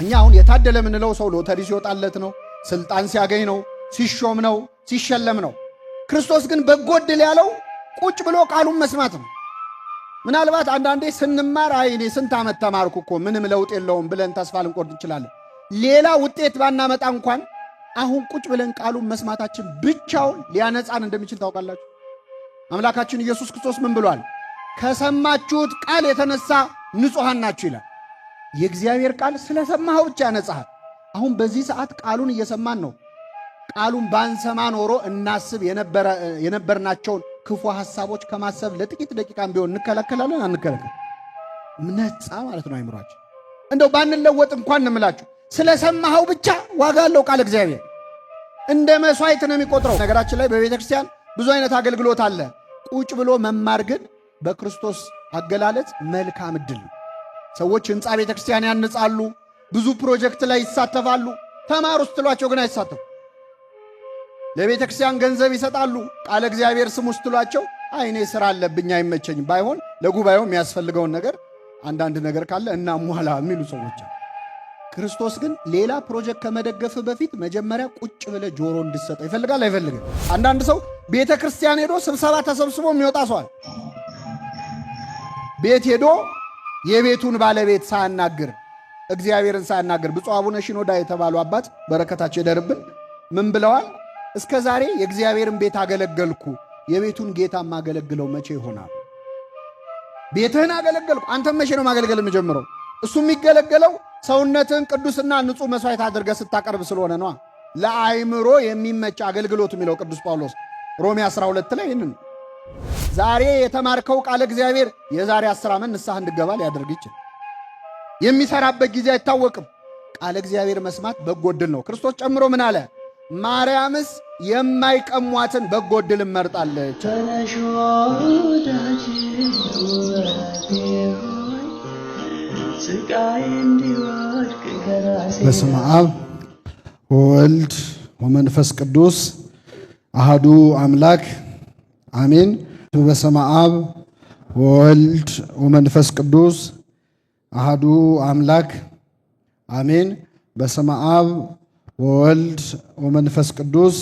እኛ አሁን የታደለ የምንለው ሰው ሎተሪ ሲወጣለት ነው፣ ስልጣን ሲያገኝ ነው፣ ሲሾም ነው፣ ሲሸለም ነው። ክርስቶስ ግን በጎ ዕድል ያለው ቁጭ ብሎ ቃሉን መስማት ነው። ምናልባት አንዳንዴ ስንማር አይ እኔ ስንት ዓመት ተማርኩ እኮ ምንም ለውጥ የለውም ብለን ተስፋ ልንቆርጥ እንችላለን። ሌላ ውጤት ባናመጣ እንኳን አሁን ቁጭ ብለን ቃሉን መስማታችን ብቻውን ሊያነጻን እንደሚችል ታውቃላችሁ። አምላካችን ኢየሱስ ክርስቶስ ምን ብሏል? ከሰማችሁት ቃል የተነሳ ንጹሐን ናችሁ ይላል። የእግዚአብሔር ቃል ስለሰማኸው ብቻ ያነጻሃል። አሁን በዚህ ሰዓት ቃሉን እየሰማን ነው። ቃሉን ባንሰማ ኖሮ እናስብ የነበርናቸውን ክፉ ሐሳቦች ከማሰብ ለጥቂት ደቂቃም ቢሆን እንከለከላለን አንከለከል? ነጻ ማለት ነው አይምሯችን። እንደው ባንለወጥ እንኳን እንምላችሁ ስለሰማኸው ብቻ ዋጋ አለው ቃል እግዚአብሔር እንደ መስዋዕት ነው የሚቆጥረው። ነገራችን ላይ በቤተ ክርስቲያን ብዙ አይነት አገልግሎት አለ። ቁጭ ብሎ መማር ግን በክርስቶስ አገላለጽ መልካም ዕድል ነው። ሰዎች ሕንፃ ቤተ ክርስቲያን ያንጻሉ፣ ብዙ ፕሮጀክት ላይ ይሳተፋሉ። ተማሩ ስትሏቸው ግን አይሳተፉ። ለቤተ ክርስቲያን ገንዘብ ይሰጣሉ። ቃለ እግዚአብሔር ስሙ ስትሏቸው አይ እኔ ስራ አለብኝ አይመቸኝም፣ ባይሆን ለጉባኤው የሚያስፈልገውን ነገር አንዳንድ ነገር ካለ እናሟላ የሚሉ ሰዎች አሉ። ክርስቶስ ግን ሌላ ፕሮጀክት ከመደገፍ በፊት መጀመሪያ ቁጭ ብለህ ጆሮ እንድትሰጠው ይፈልጋል። አይፈልግም? አንዳንድ ሰው ቤተ ክርስቲያን ሄዶ ስብሰባ ተሰብስቦ የሚወጣ ሰዋል። ቤት ሄዶ የቤቱን ባለቤት ሳያናግር፣ እግዚአብሔርን ሳያናግር። ብፁዕ አቡነ ሽኖዳ የተባሉ አባት፣ በረከታቸው ይደርብን፣ ምን ብለዋል? እስከ ዛሬ የእግዚአብሔርን ቤት አገለገልኩ፣ የቤቱን ጌታ ማገለግለው መቼ ይሆናል? ቤትህን አገለገልኩ፣ አንተም መቼ ነው ማገልገል የምጀምረው? እሱ የሚገለገለው ሰውነትህን ቅዱስና ንጹሕ መሥዋዕት አድርገህ ስታቀርብ ስለሆነ ነዋ። ለአይምሮ የሚመች አገልግሎት የሚለው ቅዱስ ጳውሎስ ሮሜ 12 ላይ ይህንን። ዛሬ የተማርከው ቃለ እግዚአብሔር የዛሬ 10 ዓመት ንስሐ እንድገባ ሊያደርግ ይችላል። የሚሰራበት ጊዜ አይታወቅም። ቃለ እግዚአብሔር መስማት በጎ ዕድል ነው። ክርስቶስ ጨምሮ ምን አለ? ማርያምስ የማይቀሟትን በጎ ዕድል መርጣለች። ተነሽ ወዳጄ ውበቴ ሆይ ስቃይ እንዲወድቅ ከራሴ። በስመ አብ ወወልድ ወመንፈስ ቅዱስ አሃዱ አምላክ አሜን። በስመ አብ ወወልድ ወመንፈስ ቅዱስ አሃዱ አምላክ አሜን። በስመ አብ ወወልድ ወመንፈስ ቅዱስ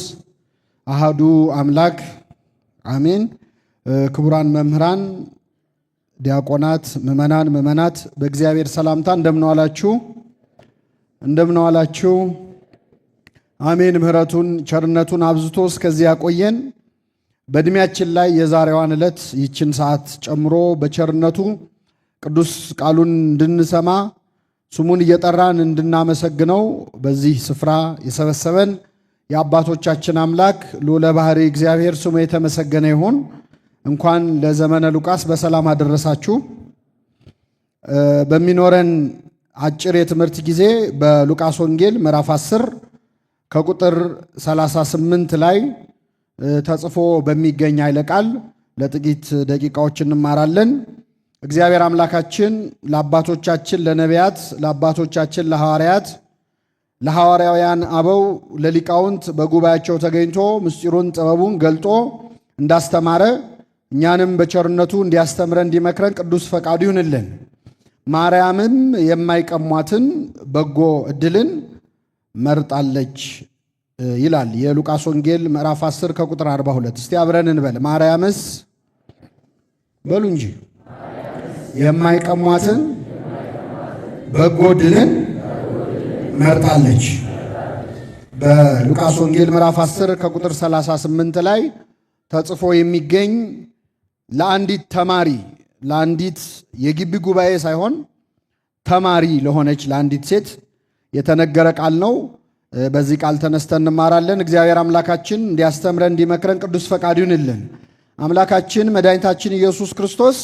አሃዱ አምላክ አሜን። ክቡራን መምህራን፣ ዲያቆናት፣ ምእመናን፣ ምእመናት፣ በእግዚአብሔር ሰላምታ እንደምን ዋላችሁ? እንደምን ዋላችሁ? አሜን። ምሕረቱን ቸርነቱን አብዝቶ እስከዚህ ያቆየን፣ በእድሜያችን ላይ የዛሬዋን ዕለት ይችን ሰዓት ጨምሮ በቸርነቱ ቅዱስ ቃሉን እንድንሰማ፣ ስሙን እየጠራን እንድናመሰግነው በዚህ ስፍራ የሰበሰበን የአባቶቻችን አምላክ ልዑለ ባሕርይ እግዚአብሔር ስሙ የተመሰገነ ይሁን። እንኳን ለዘመነ ሉቃስ በሰላም አደረሳችሁ። በሚኖረን አጭር የትምህርት ጊዜ በሉቃስ ወንጌል ምዕራፍ 10 ከቁጥር 38 ላይ ተጽፎ በሚገኝ ኃይለ ቃል ለጥቂት ደቂቃዎች እንማራለን። እግዚአብሔር አምላካችን ለአባቶቻችን ለነቢያት፣ ለአባቶቻችን ለሐዋርያት፣ ለሐዋርያውያን አበው፣ ለሊቃውንት በጉባኤያቸው ተገኝቶ ምስጢሩን ጥበቡን ገልጦ እንዳስተማረ እኛንም በቸርነቱ እንዲያስተምረን እንዲመክረን ቅዱስ ፈቃዱ ይሁንልን። ማርያምም የማይቀሟትን በጎ ዕድልን መርጣለች ይላል የሉቃስ ወንጌል ምዕራፍ 10 ከቁጥር 42። እስቲ አብረን እንበል። ማርያምስ በሉ እንጂ የማይቀሟትን በጎ ዕድልን መርጣለች። በሉቃስ ወንጌል ምዕራፍ 10 ከቁጥር 38 ላይ ተጽፎ የሚገኝ ለአንዲት ተማሪ፣ ለአንዲት የግቢ ጉባኤ ሳይሆን ተማሪ ለሆነች ለአንዲት ሴት የተነገረ ቃል ነው። በዚህ ቃል ተነስተን እንማራለን። እግዚአብሔር አምላካችን እንዲያስተምረን እንዲመክረን ቅዱስ ፈቃዱ ይሁንልን። አምላካችን መድኃኒታችን ኢየሱስ ክርስቶስ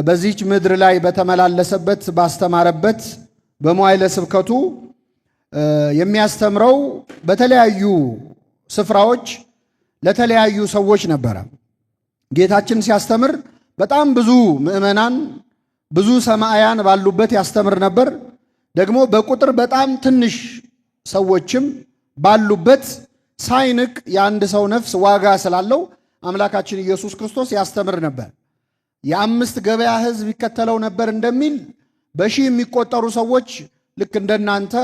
በዚህች ምድር ላይ በተመላለሰበት፣ ባስተማረበት በመዋዕለ ስብከቱ የሚያስተምረው በተለያዩ ስፍራዎች ለተለያዩ ሰዎች ነበረ። ጌታችን ሲያስተምር በጣም ብዙ ምዕመናን፣ ብዙ ሰማዕያን ባሉበት ያስተምር ነበር። ደግሞ በቁጥር በጣም ትንሽ ሰዎችም ባሉበት ሳይንቅ የአንድ ሰው ነፍስ ዋጋ ስላለው አምላካችን ኢየሱስ ክርስቶስ ያስተምር ነበር። የአምስት ገበያ ሕዝብ ይከተለው ነበር እንደሚል በሺህ የሚቆጠሩ ሰዎች ልክ እንደናንተ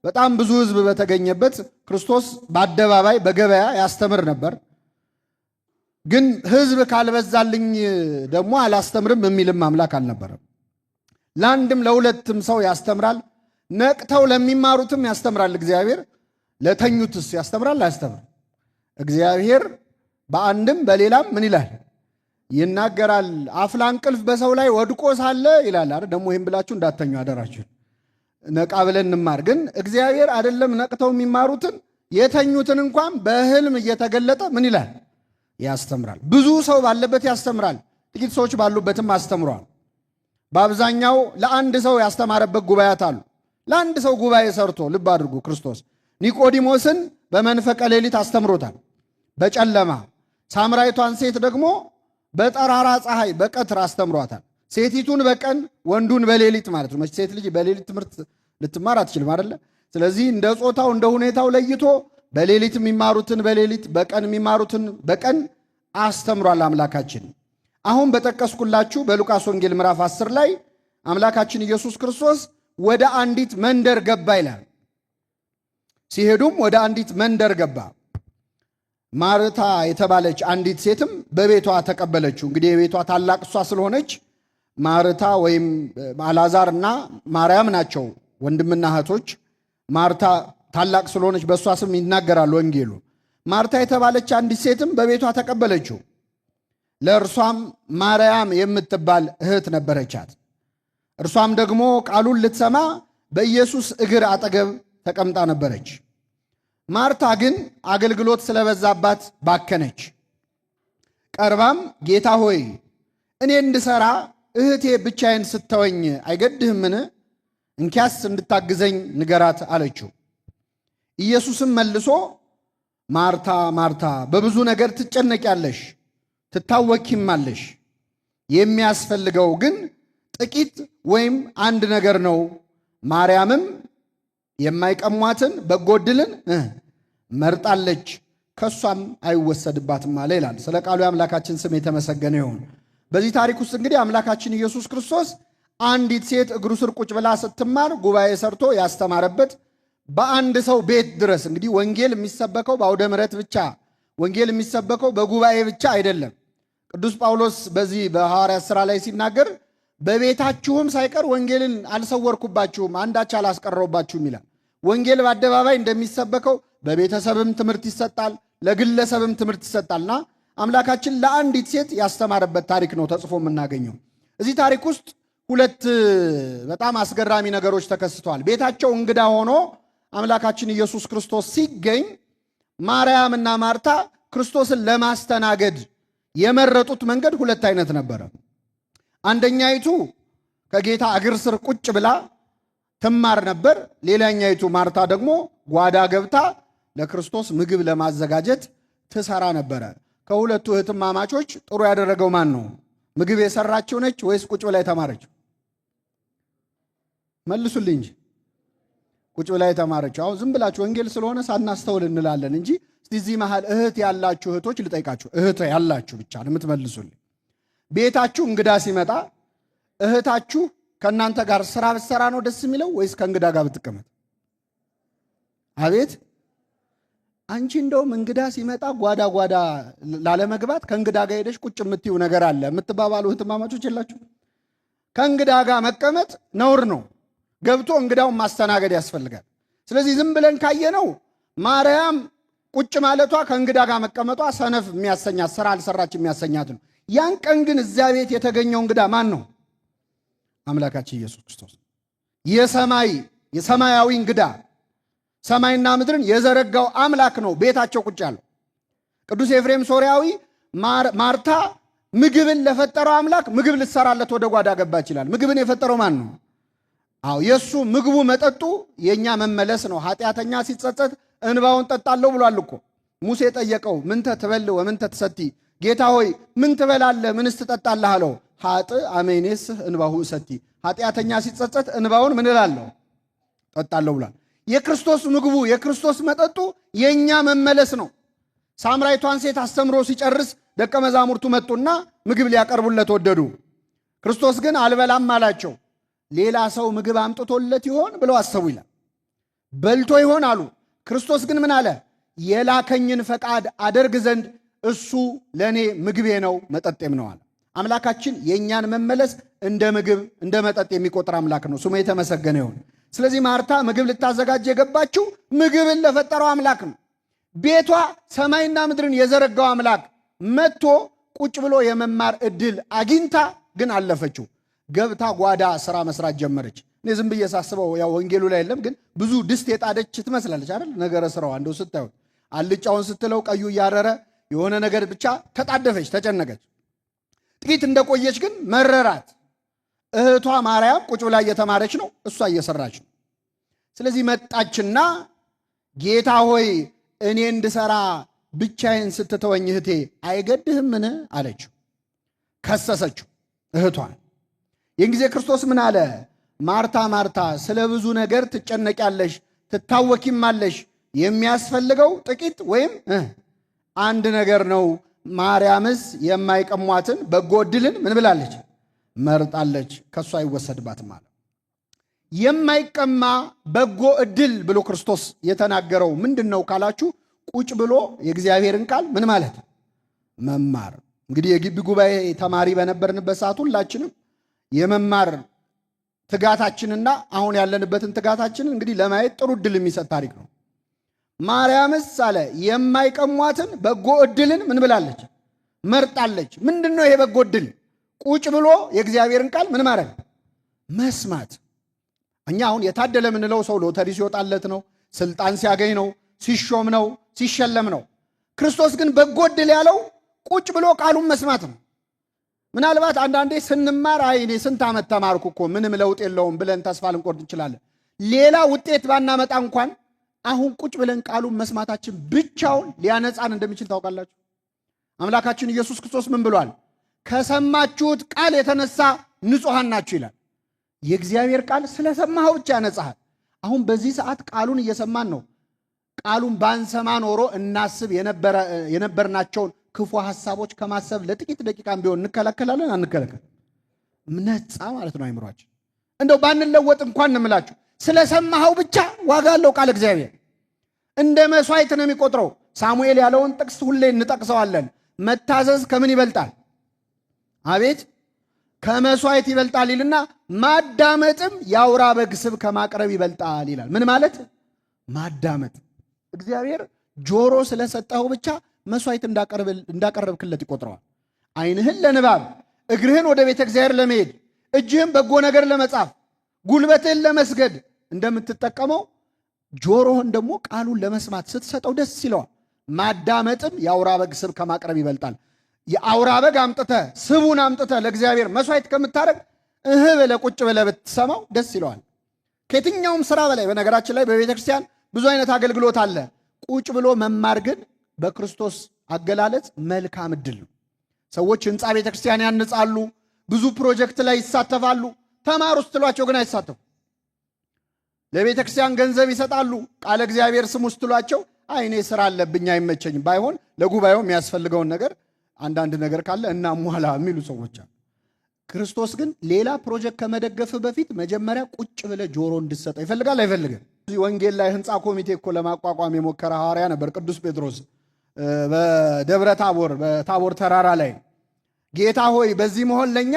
በጣም ብዙ ሕዝብ በተገኘበት ክርስቶስ በአደባባይ በገበያ ያስተምር ነበር። ግን ሕዝብ ካልበዛልኝ ደግሞ አላስተምርም የሚልም አምላክ አልነበረም። ለአንድም ለሁለትም ሰው ያስተምራል። ነቅተው ለሚማሩትም ያስተምራል እግዚአብሔር። ለተኙትስ ያስተምራል አያስተምርም? እግዚአብሔር በአንድም በሌላም ምን ይላል? ይናገራል። አፍላ እንቅልፍ በሰው ላይ ወድቆ ሳለ ይላል አይደል? ደግሞ ይህም ብላችሁ እንዳተኙ አደራችሁ። ነቃ ብለን እንማር። ግን እግዚአብሔር አይደለም ነቅተው የሚማሩትን የተኙትን እንኳን በሕልም እየተገለጠ ምን ይላል? ያስተምራል። ብዙ ሰው ባለበት ያስተምራል። ጥቂት ሰዎች ባሉበትም አስተምሯል። በአብዛኛው ለአንድ ሰው ያስተማረበት ጉባኤያት አሉ። ለአንድ ሰው ጉባኤ ሰርቶ ልብ አድርጉ፣ ክርስቶስ ኒቆዲሞስን በመንፈቀ ሌሊት አስተምሮታል፣ በጨለማ። ሳምራዊቷን ሴት ደግሞ በጠራራ ፀሐይ በቀትር አስተምሯታል። ሴቲቱን በቀን ወንዱን በሌሊት ማለት ነው። ሴት ልጅ በሌሊት ትምህርት ልትማር አትችልም አይደለ? ስለዚህ እንደ ጾታው እንደ ሁኔታው ለይቶ በሌሊት የሚማሩትን በሌሊት በቀን የሚማሩትን በቀን አስተምሯል አምላካችን። አሁን በጠቀስኩላችሁ በሉቃስ ወንጌል ምዕራፍ 10 ላይ አምላካችን ኢየሱስ ክርስቶስ ወደ አንዲት መንደር ገባ ይላል። ሲሄዱም ወደ አንዲት መንደር ገባ። ማርታ የተባለች አንዲት ሴትም በቤቷ ተቀበለችው። እንግዲህ የቤቷ ታላቅ እሷ ስለሆነች ማርታ ወይም አልዓዛር እና ማርያም ናቸው ወንድምና እህቶች። ማርታ ታላቅ ስለሆነች በእሷ ስም ይናገራል ወንጌሉ። ማርታ የተባለች አንዲት ሴትም በቤቷ ተቀበለችው። ለእርሷም ማርያም የምትባል እህት ነበረቻት። እርሷም ደግሞ ቃሉን ልትሰማ በኢየሱስ እግር አጠገብ ተቀምጣ ነበረች። ማርታ ግን አገልግሎት ስለበዛባት ባከነች። ቀርባም ጌታ ሆይ እኔ እንድሠራ እህቴ ብቻዬን ስተወኝ አይገድህምን? እንኪያስ እንድታግዘኝ ንገራት አለችው። ኢየሱስም መልሶ ማርታ ማርታ በብዙ ነገር ትጨነቂያለሽ ትታወኪማለሽ፣ የሚያስፈልገው ግን ጥቂት ወይም አንድ ነገር ነው። ማርያምም የማይቀሟትን በጎ ዕድልን መርጣለች፣ ከሷም አይወሰድባትም አለ ይላል። ስለ ቃሉ የአምላካችን ስም የተመሰገነ ይሁን። በዚህ ታሪክ ውስጥ እንግዲህ አምላካችን ኢየሱስ ክርስቶስ አንዲት ሴት እግሩ ስር ቁጭ ብላ ስትማር ጉባኤ ሰርቶ ያስተማረበት በአንድ ሰው ቤት ድረስ። እንግዲህ ወንጌል የሚሰበከው በአውደ ምሕረት ብቻ፣ ወንጌል የሚሰበከው በጉባኤ ብቻ አይደለም። ቅዱስ ጳውሎስ በዚህ በሐዋርያት ሥራ ላይ ሲናገር በቤታችሁም ሳይቀር ወንጌልን አልሰወርኩባችሁም፣ አንዳች አላስቀረውባችሁም ይላል። ወንጌል በአደባባይ እንደሚሰበከው በቤተሰብም ትምህርት ይሰጣል፣ ለግለሰብም ትምህርት ይሰጣልና አምላካችን ለአንዲት ሴት ያስተማረበት ታሪክ ነው ተጽፎ የምናገኘው። እዚህ ታሪክ ውስጥ ሁለት በጣም አስገራሚ ነገሮች ተከስተዋል። ቤታቸው እንግዳ ሆኖ አምላካችን ኢየሱስ ክርስቶስ ሲገኝ ማርያምና ማርታ ክርስቶስን ለማስተናገድ የመረጡት መንገድ ሁለት አይነት ነበረ። አንደኛይቱ ከጌታ እግር ስር ቁጭ ብላ ትማር ነበር። ሌላኛይቱ ማርታ ደግሞ ጓዳ ገብታ ለክርስቶስ ምግብ ለማዘጋጀት ትሰራ ነበረ። ከሁለቱ እህትማማቾች ጥሩ ያደረገው ማን ነው? ምግብ የሰራችው ነች ወይስ ቁጭ ብላ የተማረችው? መልሱልኝ እንጂ። ቁጭ ብላ የተማረችው። አሁን ዝም ብላችሁ ወንጌል ስለሆነ ሳናስተውል እንላለን እንጂ እስቲ እዚህ መሃል እህት ያላችሁ እህቶች ልጠይቃችሁ። እህት ያላችሁ ብቻ ነው የምትመልሱልኝ። ቤታችሁ እንግዳ ሲመጣ እህታችሁ ከእናንተ ጋር ስራ ብትሰራ ነው ደስ የሚለው ወይስ ከእንግዳ ጋር ብትቀመጥ? አቤት አንቺ እንደውም እንግዳ ሲመጣ ጓዳ ጓዳ ላለመግባት ከእንግዳ ጋር ሄደሽ ቁጭ የምትይው ነገር አለ የምትባባሉ እህትማማቾች የላችሁ? ከእንግዳ ጋር መቀመጥ ነውር ነው። ገብቶ እንግዳውን ማስተናገድ ያስፈልጋል። ስለዚህ ዝም ብለን ካየነው ማርያም ቁጭ ማለቷ ከእንግዳ ጋር መቀመጧ ሰነፍ የሚያሰኛት ስራ አልሰራች የሚያሰኛት ነው። ያን ቀን ግን እዚያ ቤት የተገኘው እንግዳ ማን ነው? አምላካችን ኢየሱስ ክርስቶስ የሰማይ የሰማያዊ እንግዳ ሰማይና ምድርን የዘረጋው አምላክ ነው ቤታቸው ቁጭ ያለው። ቅዱስ ኤፍሬም ሶርያዊ ማርታ ምግብን ለፈጠረው አምላክ ምግብ ልትሰራለት ወደ ጓዳ ገባ ይችላል። ምግብን የፈጠረው ማን ነው? አዎ የእሱ ምግቡ መጠጡ የእኛ መመለስ ነው። ኃጢአተኛ ሲጸጸት እንባውን ጠጣለሁ ብሏል እኮ ሙሴ ጠየቀው፣ ምንተ ትበል ወምንተ ትሰቲ፣ ጌታ ሆይ ምን ትበላለህ ምንስ ትጠጣለህ አለው። ኃጥእ አመይኔስህ እንባሁ እሰቲ፣ ኃጢአተኛ ሲጸጸት እንባውን ምን እላለሁ ጠጣለሁ ብሏል። የክርስቶስ ምግቡ የክርስቶስ መጠጡ የእኛ መመለስ ነው። ሳምራይቷን ሴት አስተምሮ ሲጨርስ ደቀ መዛሙርቱ መጡና ምግብ ሊያቀርቡለት ወደዱ። ክርስቶስ ግን አልበላም አላቸው። ሌላ ሰው ምግብ አምጥቶለት ይሆን ብለው አሰቡ ይላል። በልቶ ይሆን አሉ። ክርስቶስ ግን ምን አለ? የላከኝን ፈቃድ አደርግ ዘንድ እሱ ለእኔ ምግቤ ነው መጠጤም ነው አለ። አምላካችን የእኛን መመለስ እንደ ምግብ እንደ መጠጥ የሚቆጥር አምላክ ነው። ስሙ የተመሰገነ ይሁን። ስለዚህ ማርታ ምግብ ልታዘጋጅ የገባችው ምግብን ለፈጠረው አምላክ ነው። ቤቷ ሰማይና ምድርን የዘረጋው አምላክ መጥቶ ቁጭ ብሎ የመማር እድል አግኝታ ግን አለፈችው። ገብታ ጓዳ ስራ መስራት ጀመረች። እኔ ዝም ብዬ ሳስበው ያው ወንጌሉ ላይ የለም፣ ግን ብዙ ድስት የጣደች ትመስላለች አይደል? ነገረ ስራዋ እንደው ስታዩት አልጫውን ስትለው ቀዩ እያረረ የሆነ ነገር ብቻ ተጣደፈች፣ ተጨነቀች። ጥቂት እንደቆየች ግን መረራት። እህቷ ማርያም ቁጭ ብላ እየተማረች ነው፣ እሷ እየሰራች ነው። ስለዚህ መጣችና ጌታ ሆይ እኔ እንድሰራ ብቻዬን ስትተወኝ እህቴ አይገድህምን? አለችው። ከሰሰችው እህቷን። ይህን ጊዜ ክርስቶስ ምን አለ? ማርታ ማርታ ስለ ብዙ ነገር ትጨነቂያለሽ፣ ትታወኪማለሽ። የሚያስፈልገው ጥቂት ወይም አንድ ነገር ነው። ማርያምስ የማይቀሟትን በጎ ዕድልን ምን ብላለች? መርጣለች፣ ከእሷ አይወሰድባትም አለ። የማይቀማ በጎ ዕድል ብሎ ክርስቶስ የተናገረው ምንድን ነው ካላችሁ፣ ቁጭ ብሎ የእግዚአብሔርን ቃል ምን ማለት መማር። እንግዲህ የግቢ ጉባኤ ተማሪ በነበርንበት ሰዓት ሁላችንም የመማር ትጋታችንና አሁን ያለንበትን ትጋታችንን እንግዲህ ለማየት ጥሩ ዕድል የሚሰጥ ታሪክ ነው። ማርያምስ አለ የማይቀሟትን በጎ ዕድልን ምን ብላለች? መርጣለች። ምንድን ነው ይሄ በጎ ዕድል? ቁጭ ብሎ የእግዚአብሔርን ቃል ምን ማድረግ መስማት። እኛ አሁን የታደለ የምንለው ሰው ሎተሪ ሲወጣለት ነው፣ ስልጣን ሲያገኝ ነው፣ ሲሾም ነው፣ ሲሸለም ነው። ክርስቶስ ግን በጎ ዕድል ያለው ቁጭ ብሎ ቃሉን መስማት ነው። ምናልባት አንዳንዴ ስንማር አይ እኔ ስንት ዓመት ተማርኩ እኮ ምንም ለውጥ የለውም ብለን ተስፋ ልንቆርጥ እንችላለን። ሌላ ውጤት ባናመጣ እንኳን አሁን ቁጭ ብለን ቃሉን መስማታችን ብቻውን ሊያነጻን እንደሚችል ታውቃላችሁ። አምላካችን ኢየሱስ ክርስቶስ ምን ብሏል? ከሰማችሁት ቃል የተነሳ ንጹሐን ናችሁ ይላል። የእግዚአብሔር ቃል ስለሰማኸው ብቻ ያነጻሃል። አሁን በዚህ ሰዓት ቃሉን እየሰማን ነው። ቃሉን ባንሰማ ኖሮ እናስብ የነበርናቸውን ክፉ ሐሳቦች ከማሰብ ለጥቂት ደቂቃም ቢሆን እንከለከላለን? አንከለከል? ነጻ ማለት ነው አይምሯችን። እንደው ባንለወጥ እንኳን እንምላችሁ ስለሰማኸው ብቻ ዋጋ አለው ቃል እግዚአብሔር። እንደ መስዋዕት ነው የሚቆጥረው። ሳሙኤል ያለውን ጥቅስ ሁሌ እንጠቅሰዋለን። መታዘዝ ከምን ይበልጣል? አቤት ከመስዋዕት ይበልጣል ይልና ማዳመጥም የአውራ በግ ስብ ከማቅረብ ይበልጣል ይላል። ምን ማለት ማዳመጥ? እግዚአብሔር ጆሮ ስለሰጠኸው ብቻ መስዋዕት እንዳቀረብክለት ይቆጥረዋል። ዓይንህን ለንባብ፣ እግርህን ወደ ቤተ እግዚአብሔር ለመሄድ፣ እጅህን በጎ ነገር ለመጻፍ፣ ጉልበትህን ለመስገድ እንደምትጠቀመው ጆሮህን ደግሞ ቃሉን ለመስማት ስትሰጠው ደስ ይለዋል። ማዳመጥም የአውራ በግ ስብ ከማቅረብ ይበልጣል። የአውራ በግ አምጥተህ ስቡን አምጥተህ ለእግዚአብሔር መስዋዕት ከምታደርግ እህ ብለህ ቁጭ ብለህ ብትሰማው ደስ ይለዋል። ከየትኛውም ስራ በላይ በነገራችን ላይ በቤተ ክርስቲያን ብዙ አይነት አገልግሎት አለ። ቁጭ ብሎ መማር ግን በክርስቶስ አገላለጽ መልካም ዕድል ነው። ሰዎች ህንፃ ቤተ ክርስቲያን ያንጻሉ፣ ብዙ ፕሮጀክት ላይ ይሳተፋሉ። ተማሩ ስትሏቸው ግን አይሳተፉ። ለቤተ ክርስቲያን ገንዘብ ይሰጣሉ። ቃለ እግዚአብሔር ስሙ ስትሏቸው አይ እኔ ስራ አለብኝ አይመቸኝም፣ ባይሆን ለጉባኤው የሚያስፈልገውን ነገር አንዳንድ ነገር ካለ እናሟላ የሚሉ ሰዎች አሉ። ክርስቶስ ግን ሌላ ፕሮጀክት ከመደገፍ በፊት መጀመሪያ ቁጭ ብለህ ጆሮ እንድትሰጠው ይፈልጋል። አይፈልግም? ወንጌል ላይ ህንፃ ኮሚቴ እኮ ለማቋቋም የሞከረ ሐዋርያ ነበር ቅዱስ ጴጥሮስ በደብረ ታቦር በታቦር ተራራ ላይ ጌታ ሆይ በዚህ መሆን ለኛ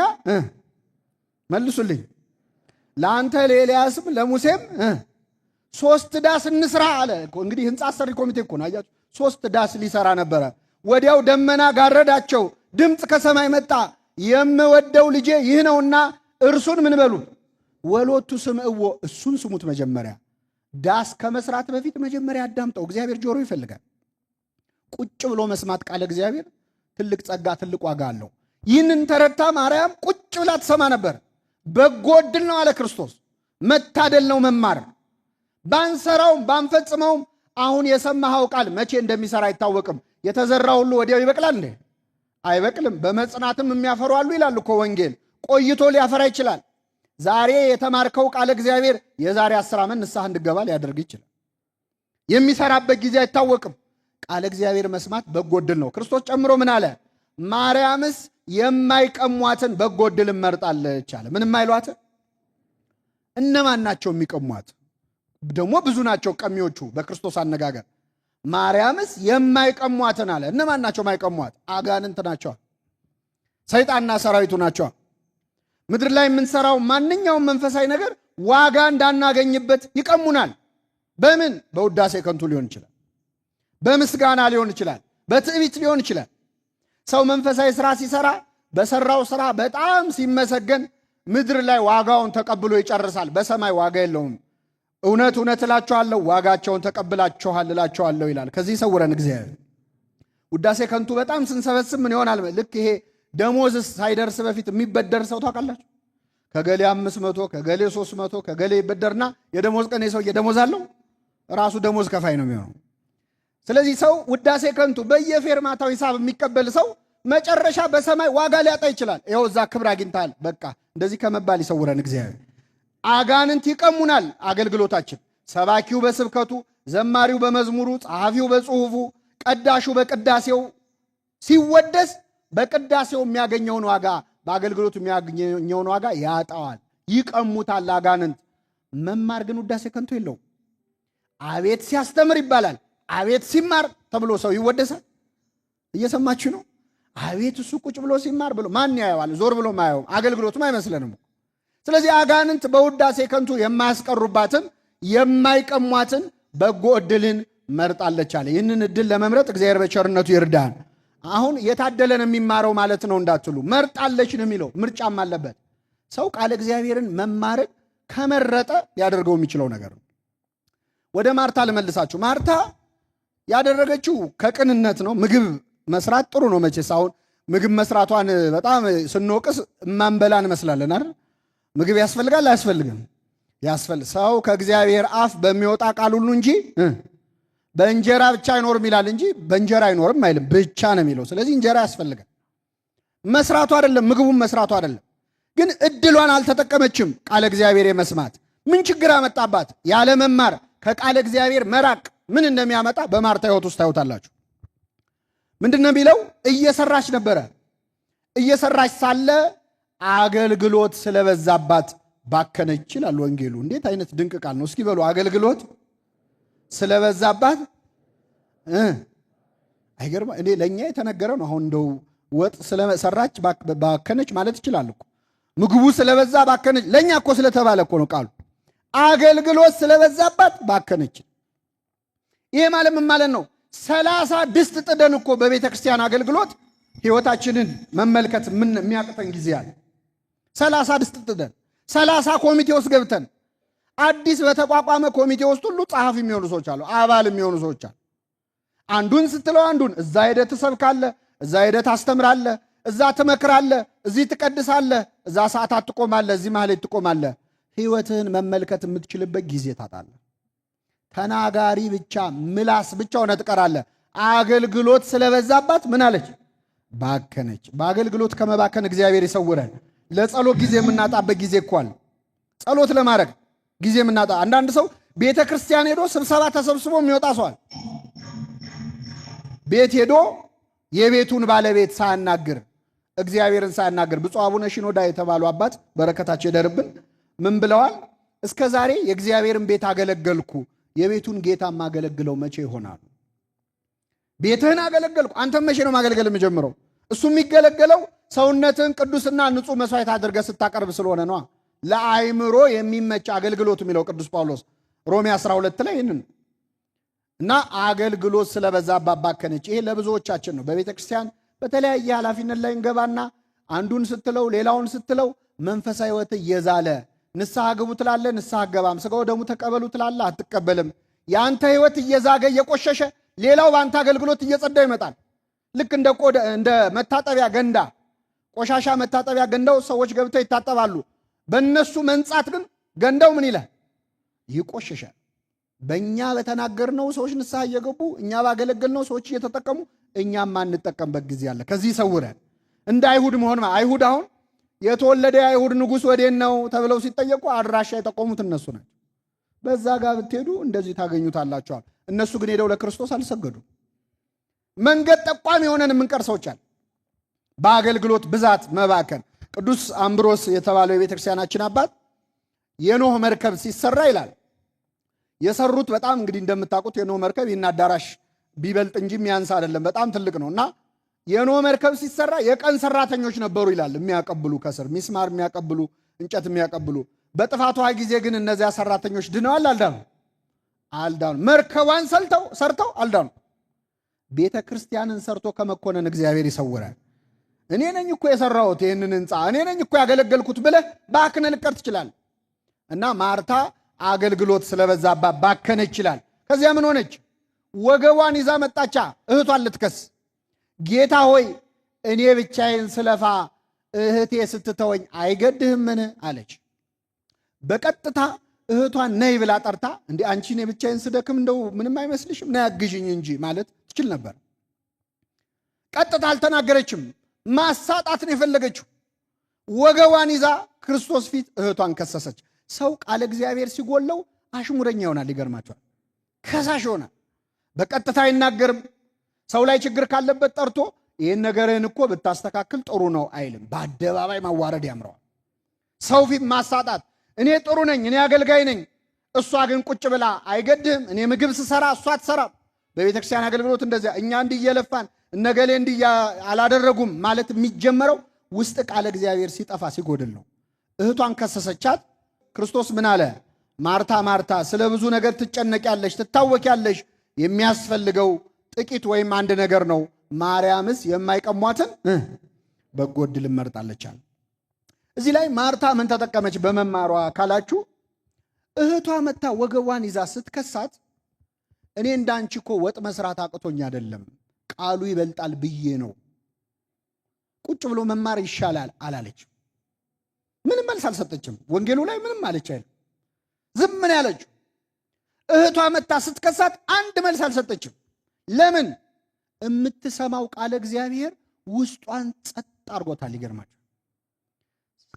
መልሱልኝ፣ ለአንተ ለኤልያስም ለሙሴም ሶስት ዳስ እንስራ አለ። እንግዲህ ህንፃ አሰሪ ኮሚቴ እኮ ነው። አያችሁ፣ ሶስት ዳስ ሊሰራ ነበረ። ወዲያው ደመና ጋረዳቸው፣ ድምፅ ከሰማይ መጣ፣ የምወደው ልጄ ይህ ነውና እርሱን ምን በሉ ወሎቱ ስምዕዎ፣ እሱን ስሙት። መጀመሪያ ዳስ ከመስራት በፊት መጀመሪያ አዳምጠው። እግዚአብሔር ጆሮ ይፈልጋል። ቁጭ ብሎ መስማት ቃለ እግዚአብሔር ትልቅ ጸጋ፣ ትልቅ ዋጋ አለው። ይህንን ተረድታ ማርያም ቁጭ ብላ ትሰማ ነበር። በጎ ዕድል ነው አለ ክርስቶስ። መታደል ነው መማር። ባንሰራውም ባንፈጽመውም አሁን የሰማኸው ቃል መቼ እንደሚሰራ አይታወቅም። የተዘራ ሁሉ ወዲያው ይበቅላል እንዴ? አይበቅልም። በመጽናትም የሚያፈሩ አሉ ይላል እኮ ወንጌል። ቆይቶ ሊያፈራ ይችላል። ዛሬ የተማርከው ቃለ እግዚአብሔር የዛሬ 10 ዓመት ንስሐ እንድገባ ሊያደርግ ይችላል። የሚሰራበት ጊዜ አይታወቅም። ቃለ እግዚአብሔር መስማት በጎ ዕድል ነው። ክርስቶስ ጨምሮ ምን አለ? ማርያምስ የማይቀሟትን በጎ ዕድል መርጣለች አለ። ምን የማይሏትን? እነማን ናቸው የሚቀሟት? ደግሞ ብዙ ናቸው ቀሚዎቹ በክርስቶስ አነጋገር። ማርያምስ የማይቀሟትን አለ። እነማን ናቸው የማይቀሟት? አጋንንት ናቸው፣ ሰይጣንና ሰራዊቱ ናቸው። ምድር ላይ የምንሰራው ማንኛውም መንፈሳዊ ነገር ዋጋ እንዳናገኝበት ይቀሙናል። በምን? በውዳሴ ከንቱ ሊሆን ይችላል፣ በምስጋና ሊሆን ይችላል፣ በትዕቢት ሊሆን ይችላል። ሰው መንፈሳዊ ስራ ሲሰራ በሰራው ስራ በጣም ሲመሰገን ምድር ላይ ዋጋውን ተቀብሎ ይጨርሳል። በሰማይ ዋጋ የለውም። እውነት እውነት እላችኋለሁ ዋጋቸውን ተቀብላችኋል እላችኋለሁ ይላል። ከዚህ ይሰውረን እግዚአብሔር። ውዳሴ ከንቱ በጣም ስንሰበስብ ምን ይሆናል? ልክ ይሄ ደሞዝ ሳይደርስ በፊት የሚበደር ሰው ታውቃላችሁ? ከገሌ 500 ከገሌ 300 ከገሌ ይበደርና የደሞዝ ቀን የሰውዬ ደሞዝ አለው ራሱ ደሞዝ ከፋይ ነው የሚሆነው። ስለዚህ ሰው ውዳሴ ከንቱ በየፌርማታው ሂሳብ የሚቀበል ሰው መጨረሻ በሰማይ ዋጋ ሊያጣ ይችላል። ይኸው እዛ ክብር አግኝተሃል፣ በቃ እንደዚህ ከመባል ይሰውረን እግዚአብሔር። አጋንንት ይቀሙናል አገልግሎታችን። ሰባኪው በስብከቱ፣ ዘማሪው በመዝሙሩ፣ ጸሐፊው በጽሑፉ፣ ቀዳሹ በቅዳሴው ሲወደስ በቅዳሴው የሚያገኘውን ዋጋ በአገልግሎቱ የሚያገኘውን ዋጋ ያጣዋል። ይቀሙታል አጋንንት። መማር ግን ውዳሴ ከንቱ የለውም። አቤት ሲያስተምር ይባላል። አቤት ሲማር ተብሎ ሰው ይወደሳል። እየሰማችሁ ነው። አቤት እሱ ቁጭ ብሎ ሲማር ብሎ ማን ያየዋል? ዞር ብሎ ማየው አገልግሎቱም አይመስለንም። ስለዚህ አጋንንት በውዳሴ ከንቱ የማያስቀሩባትን የማይቀሟትን በጎ ዕድልን መርጣለች አለ። ይህንን ዕድል ለመምረጥ እግዚአብሔር በቸርነቱ ይርዳን። አሁን የታደለን የሚማረው ማለት ነው እንዳትሉ፣ መርጣለች ነው የሚለው። ምርጫም አለበት ሰው ቃለ እግዚአብሔርን መማርን ከመረጠ ሊያደርገው የሚችለው ነገር ነው። ወደ ማርታ ልመልሳችሁ። ማርታ ያደረገችው ከቅንነት ነው። ምግብ መስራት ጥሩ ነው መቼስ። አሁን ምግብ መስራቷን በጣም ስንወቅስ እማንበላ እንመስላለን አይደል? ምግብ ያስፈልጋል አያስፈልግም? ያስፈልግ። ሰው ከእግዚአብሔር አፍ በሚወጣ ቃል ሁሉ እንጂ በእንጀራ ብቻ አይኖርም ይላል እንጂ በእንጀራ አይኖርም አይልም፣ ብቻ ነው የሚለው። ስለዚህ እንጀራ ያስፈልጋል። መስራቱ አይደለም ምግቡን መስራቱ አይደለም፣ ግን እድሏን አልተጠቀመችም። ቃለ እግዚአብሔር የመስማት ምን ችግር አመጣባት? ያለ መማር ከቃለ እግዚአብሔር መራቅ ምን እንደሚያመጣ በማርታ ሕይወት ውስጥ ታዩታላችሁ። ምንድን ነው የሚለው? እየሰራች ነበረ። እየሰራች ሳለ አገልግሎት ስለበዛባት ባከነች ይላል ወንጌሉ። እንዴት አይነት ድንቅ ቃል ነው! እስኪ በሉ አገልግሎት ስለበዛባት አይገርም? እኔ ለእኛ የተነገረ ነው። አሁን እንደው ወጥ ስለሰራች ባከነች ማለት ይችላል እኮ። ምግቡ ስለበዛ ባከነች፣ ለእኛ እኮ ስለተባለ እኮ ነው ቃሉ። አገልግሎት ስለበዛባት ባከነች። ይሄ ማለት ምን ማለት ነው? 30 ድስት ጥደን እኮ በቤተ ክርስቲያን አገልግሎት ሕይወታችንን መመልከት ምን የሚያቅተን ጊዜ አለ። 30 ድስት ጥደን 30 ኮሚቴ ውስጥ ገብተን አዲስ በተቋቋመ ኮሚቴ ውስጥ ሁሉ ጸሐፊ የሚሆኑ ሰዎች አሉ፣ አባል የሚሆኑ ሰዎች አሉ። አንዱን ስትለው አንዱን እዛ ሄደህ ትሰብካለህ፣ እዛ ሄደህ ታስተምራለህ፣ እዛ ትመክራለህ፣ እዚህ ትቀድሳለህ፣ እዛ ሰዓታት ትቆማለህ፣ እዚህ ማህሌት ትቆማለህ። ሕይወትህን መመልከት የምትችልበት ጊዜ ታጣለህ። ተናጋሪ ብቻ ምላስ ብቻ ሆነ ትቀራለህ። አገልግሎት ስለበዛባት ምን አለች? ባከነች። በአገልግሎት ከመባከን እግዚአብሔር ይሰውረን። ለጸሎት ጊዜ የምናጣበት ጊዜ እኮ አለ። ጸሎት ለማድረግ ጊዜ የምናጣ አንዳንድ ሰው ቤተ ክርስቲያን ሄዶ ስብሰባ ተሰብስቦ የሚወጣ ሰው አለ። ቤት ሄዶ የቤቱን ባለቤት ሳያናግር እግዚአብሔርን ሳያናግር ብፁዕ አቡነ ሺኖዳ የተባሉ አባት በረከታቸው ይደርብን ምን ብለዋል? እስከ ዛሬ የእግዚአብሔርን ቤት አገለገልኩ፣ የቤቱን ጌታ ማገለግለው መቼ ይሆናል? ቤትህን አገለገልኩ፣ አንተም መቼ ነው ማገልገል የምጀምረው? እሱ የሚገለገለው ሰውነትህን ቅዱስና ንጹሕ መስዋዕት አድርገህ ስታቀርብ ስለሆነ ነዋ። ለአይምሮ የሚመች አገልግሎት የሚለው ቅዱስ ጳውሎስ ሮሜ 12 ላይ ይህንን እና አገልግሎት ስለበዛባት ባከነች። ይሄ ለብዙዎቻችን ነው። በቤተ ክርስቲያን በተለያየ ኃላፊነት ላይ እንገባና አንዱን ስትለው ሌላውን ስትለው መንፈሳዊ ሕይወት እየዛለ ንስሐ ግቡ ትላለህ፣ ንስሐ አገባም። ሥጋው ደሙ ተቀበሉ ትላለህ፣ አትቀበልም። የአንተ ሕይወት እየዛገ እየቆሸሸ ሌላው በአንተ አገልግሎት እየጸዳ ይመጣል። ልክ እንደ ቆዳ እንደ መታጠቢያ ገንዳ፣ ቆሻሻ መታጠቢያ ገንዳው ሰዎች ገብተው ይታጠባሉ። በእነሱ መንጻት ግን ገንዳው ምን ይላል? ይቆሸሻል። በእኛ በተናገርነው ሰዎች ንስሐ እየገቡ እኛ ባገለገልነው ሰዎች እየተጠቀሙ እኛም ማንጠቀምበት ጊዜ አለ። ከዚህ ይሰውረን። እንደ አይሁድ መሆን አይሁድ አሁን የተወለደ የአይሁድ ንጉሥ ወዴት ነው ተብለው ሲጠየቁ አድራሻ የጠቆሙት እነሱ ናቸው። በዛ ጋር ብትሄዱ እንደዚህ ታገኙታላችኋል። እነሱ ግን ሄደው ለክርስቶስ አልሰገዱም። መንገድ ጠቋሚ የሆነን የምንቀር ሰዎች አለ። በአገልግሎት ብዛት መባከን። ቅዱስ አምብሮስ የተባለው የቤተ ክርስቲያናችን አባት የኖህ መርከብ ሲሰራ ይላል የሰሩት በጣም እንግዲህ እንደምታውቁት የኖህ መርከብ ይህን አዳራሽ ቢበልጥ እንጂ የሚያንስ አይደለም፣ በጣም ትልቅ ነው። እና የኖህ መርከብ ሲሰራ የቀን ሰራተኞች ነበሩ ይላል፣ የሚያቀብሉ ከስር ሚስማር የሚያቀብሉ፣ እንጨት የሚያቀብሉ። በጥፋቷ ጊዜ ግን እነዚያ ሰራተኞች ድነዋል? አልዳኑ? አልዳኑ። መርከቧን ሰርተው አልዳኑ። ቤተ ክርስቲያንን ሰርቶ ከመኮነን እግዚአብሔር ይሰውራል። እኔ ነኝ እኮ የሰራሁት ይህንን ህንፃ፣ እኔ ነኝ እኮ ያገለገልኩት ብለህ ባክነህ ልቀር ትችላለህ። እና ማርታ አገልግሎት ስለበዛባት ባከነች ይችላል። ከዚያ ምን ሆነች? ወገቧን ይዛ መጣቻ እህቷን ልትከስ። ጌታ ሆይ እኔ ብቻዬን ስለፋ እህቴ ስትተወኝ አይገድህምን? አለች። በቀጥታ እህቷን ነይ ብላ ጠርታ እንዴ አንቺ እኔ ብቻዬን ስደክም እንደው ምንም አይመስልሽም? ነይ አግዥኝ እንጂ ማለት ትችል ነበር። ቀጥታ አልተናገረችም። ማሳጣት ነው የፈለገችው። ወገቧን ይዛ ክርስቶስ ፊት እህቷን ከሰሰች። ሰው ቃለ እግዚአብሔር ሲጎለው አሽሙረኛ ይሆናል። ይገርማቸዋል። ከሳሽ ይሆናል። በቀጥታ አይናገርም። ሰው ላይ ችግር ካለበት ጠርቶ ይህን ነገርህን እኮ ብታስተካክል ጥሩ ነው አይልም። በአደባባይ ማዋረድ ያምረዋል። ሰው ፊት ማሳጣት፣ እኔ ጥሩ ነኝ፣ እኔ አገልጋይ ነኝ፣ እሷ ግን ቁጭ ብላ አይገድህም። እኔ ምግብ ስሰራ እሷ አትሰራም። በቤተ ክርስቲያን አገልግሎት እንደዚያ እኛ እንዲህ እየለፋን እነገሌ እንዲህ አላደረጉም ማለት የሚጀመረው ውስጥ ቃለ እግዚአብሔር ሲጠፋ ሲጎድል ነው። እህቷን ከሰሰቻት። ክርስቶስ ምን አለ? ማርታ ማርታ ስለ ብዙ ነገር ትጨነቂያለሽ፣ ትታወቂያለሽ፣ የሚያስፈልገው ጥቂት ወይም አንድ ነገር ነው። ማርያምስ የማይቀሟትን በጎ ዕድል መርጣለች አለ። እዚህ ላይ ማርታ ምን ተጠቀመች በመማሯ ካላችሁ፣ እህቷ መታ ወገቧን ይዛ ስትከሳት እኔ እንዳንቺ እኮ ወጥ መስራት አቅቶኝ አይደለም፣ ቃሉ ይበልጣል ብዬ ነው፣ ቁጭ ብሎ መማር ይሻላል አላለች። ምንም መልስ አልሰጠችም። ወንጌሉ ላይ ምንም አለች አይልም። ዝም ምን ያለችው። እህቷ መታ ስትከሳት አንድ መልስ አልሰጠችም። ለምን? የምትሰማው ቃለ እግዚአብሔር ውስጧን ጸጥ አድርጎታል። ይገርማችሁ፣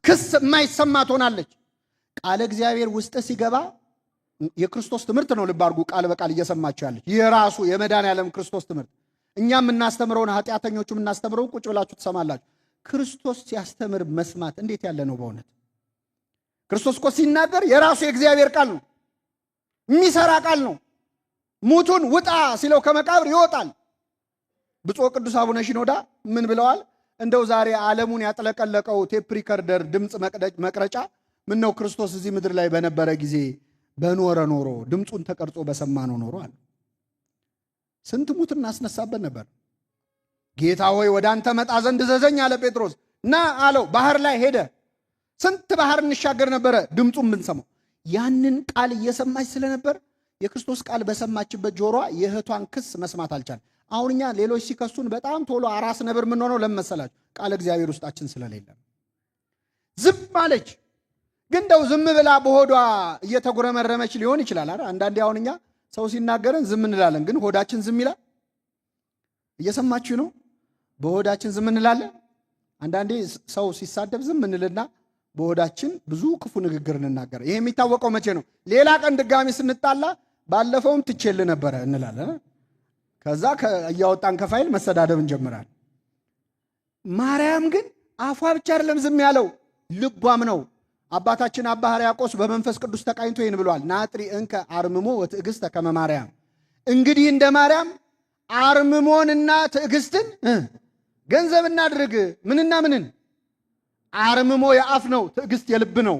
ክስ የማይሰማ ትሆናለች። ቃለ እግዚአብሔር ውስጥ ሲገባ የክርስቶስ ትምህርት ነው። ልብ አድርጉ። ቃል በቃል እየሰማችሁ ያለች የራሱ የመድኃኔዓለም ክርስቶስ ትምህርት እኛ የምናስተምረውን ኃጢአተኞቹ የምናስተምረውን ቁጭ ብላችሁ ትሰማላችሁ። ክርስቶስ ሲያስተምር መስማት እንዴት ያለ ነው በእውነት! ክርስቶስ እኮ ሲናገር የራሱ የእግዚአብሔር ቃል ነው፣ የሚሰራ ቃል ነው። ሙቱን ውጣ ሲለው ከመቃብር ይወጣል። ብፁዕ ቅዱስ አቡነ ሺኖዳ ምን ብለዋል? እንደው ዛሬ ዓለሙን ያጥለቀለቀው tape recorder ድምፅ መቅረጫ ምን ነው ክርስቶስ እዚህ ምድር ላይ በነበረ ጊዜ በኖረ ኖሮ ድምፁን ተቀርጾ በሰማ ነው ኖሮ አለ። ስንት ሙት እናስነሳበት ነበር። ጌታ ሆይ ወደ አንተ መጣ ዘንድ እዘዘኝ አለ ጴጥሮስ። ና አለው። ባህር ላይ ሄደ። ስንት ባህር እንሻገር ነበረ ድምፁን ብንሰማው። ያንን ቃል እየሰማች ስለነበር የክርስቶስ ቃል በሰማችበት ጆሮዋ የእህቷን ክስ መስማት አልቻለም። አሁን እኛ ሌሎች ሲከሱን በጣም ቶሎ አራስ ነብር የምንሆነው ለምን መሰላችሁ? ቃል እግዚአብሔር ውስጣችን ስለሌለ ዝም አለች። ግን እንደው ዝም ብላ በሆዷ እየተጉረመረመች ሊሆን ይችላል አይደል? አንዳንዴ አሁን እኛ ሰው ሲናገረን ዝም እንላለን፣ ግን ሆዳችን ዝም ይላል። እየሰማችሁ ነው? በሆዳችን ዝም እንላለን። አንዳንዴ ሰው ሲሳደብ ዝም እንልና በሆዳችን ብዙ ክፉ ንግግር እንናገር። ይሄ የሚታወቀው መቼ ነው? ሌላ ቀን ድጋሚ ስንጣላ ባለፈውም ትቼል ነበረ እንላለን። ከዛ እያወጣን ከፋይል መሰዳደብ እንጀምራለን። ማርያም ግን አፏ ብቻ አይደለም ዝም ያለው ልቧም ነው። አባታችን አባ ሕርያቆስ በመንፈስ ቅዱስ ተቃኝቶ ይህን ብሏል። ናጥሪ እንከ አርምሞ ወትዕግስተ ከመ ማርያም። እንግዲህ እንደ ማርያም አርምሞንና ትዕግስትን ገንዘብ እናድርግ። ምንና ምንን? አርምሞ የአፍ ነው፣ ትዕግስት የልብ ነው።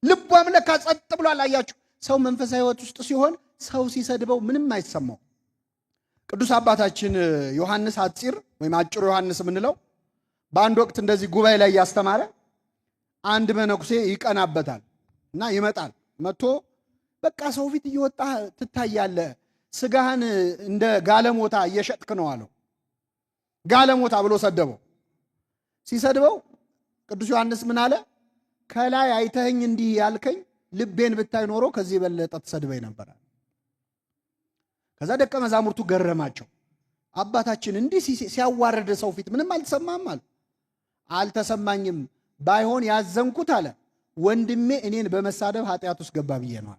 ልቧም ለካ ጸጥ ብሏል። አያችሁ፣ ሰው መንፈሳዊ ሕይወት ውስጥ ሲሆን ሰው ሲሰድበው ምንም አይሰማው። ቅዱስ አባታችን ዮሐንስ አፂር ወይም አጭሩ ዮሐንስ የምንለው በአንድ ወቅት እንደዚህ ጉባኤ ላይ እያስተማረ አንድ መነኩሴ ይቀናበታል እና ይመጣል። መጥቶ በቃ ሰው ፊት እየወጣ ትታያለህ፣ ስጋህን እንደ ጋለሞታ እየሸጥክ ነው አለው። ጋለሞታ ብሎ ሰደበው። ሲሰድበው ቅዱስ ዮሐንስ ምን አለ? ከላይ አይተኸኝ እንዲህ ያልከኝ ልቤን ብታይ ኖሮ ከዚህ የበለጠ ትሰድበኝ ነበር። ከዛ ደቀ መዛሙርቱ ገረማቸው። አባታችን እንዲህ ሲያዋርድ ሰው ፊት ምንም አልተሰማም አሉ። አልተሰማኝም፣ ባይሆን ያዘንኩት አለ ወንድሜ እኔን በመሳደብ ኃጢአት ውስጥ ገባ ብዬ ነው።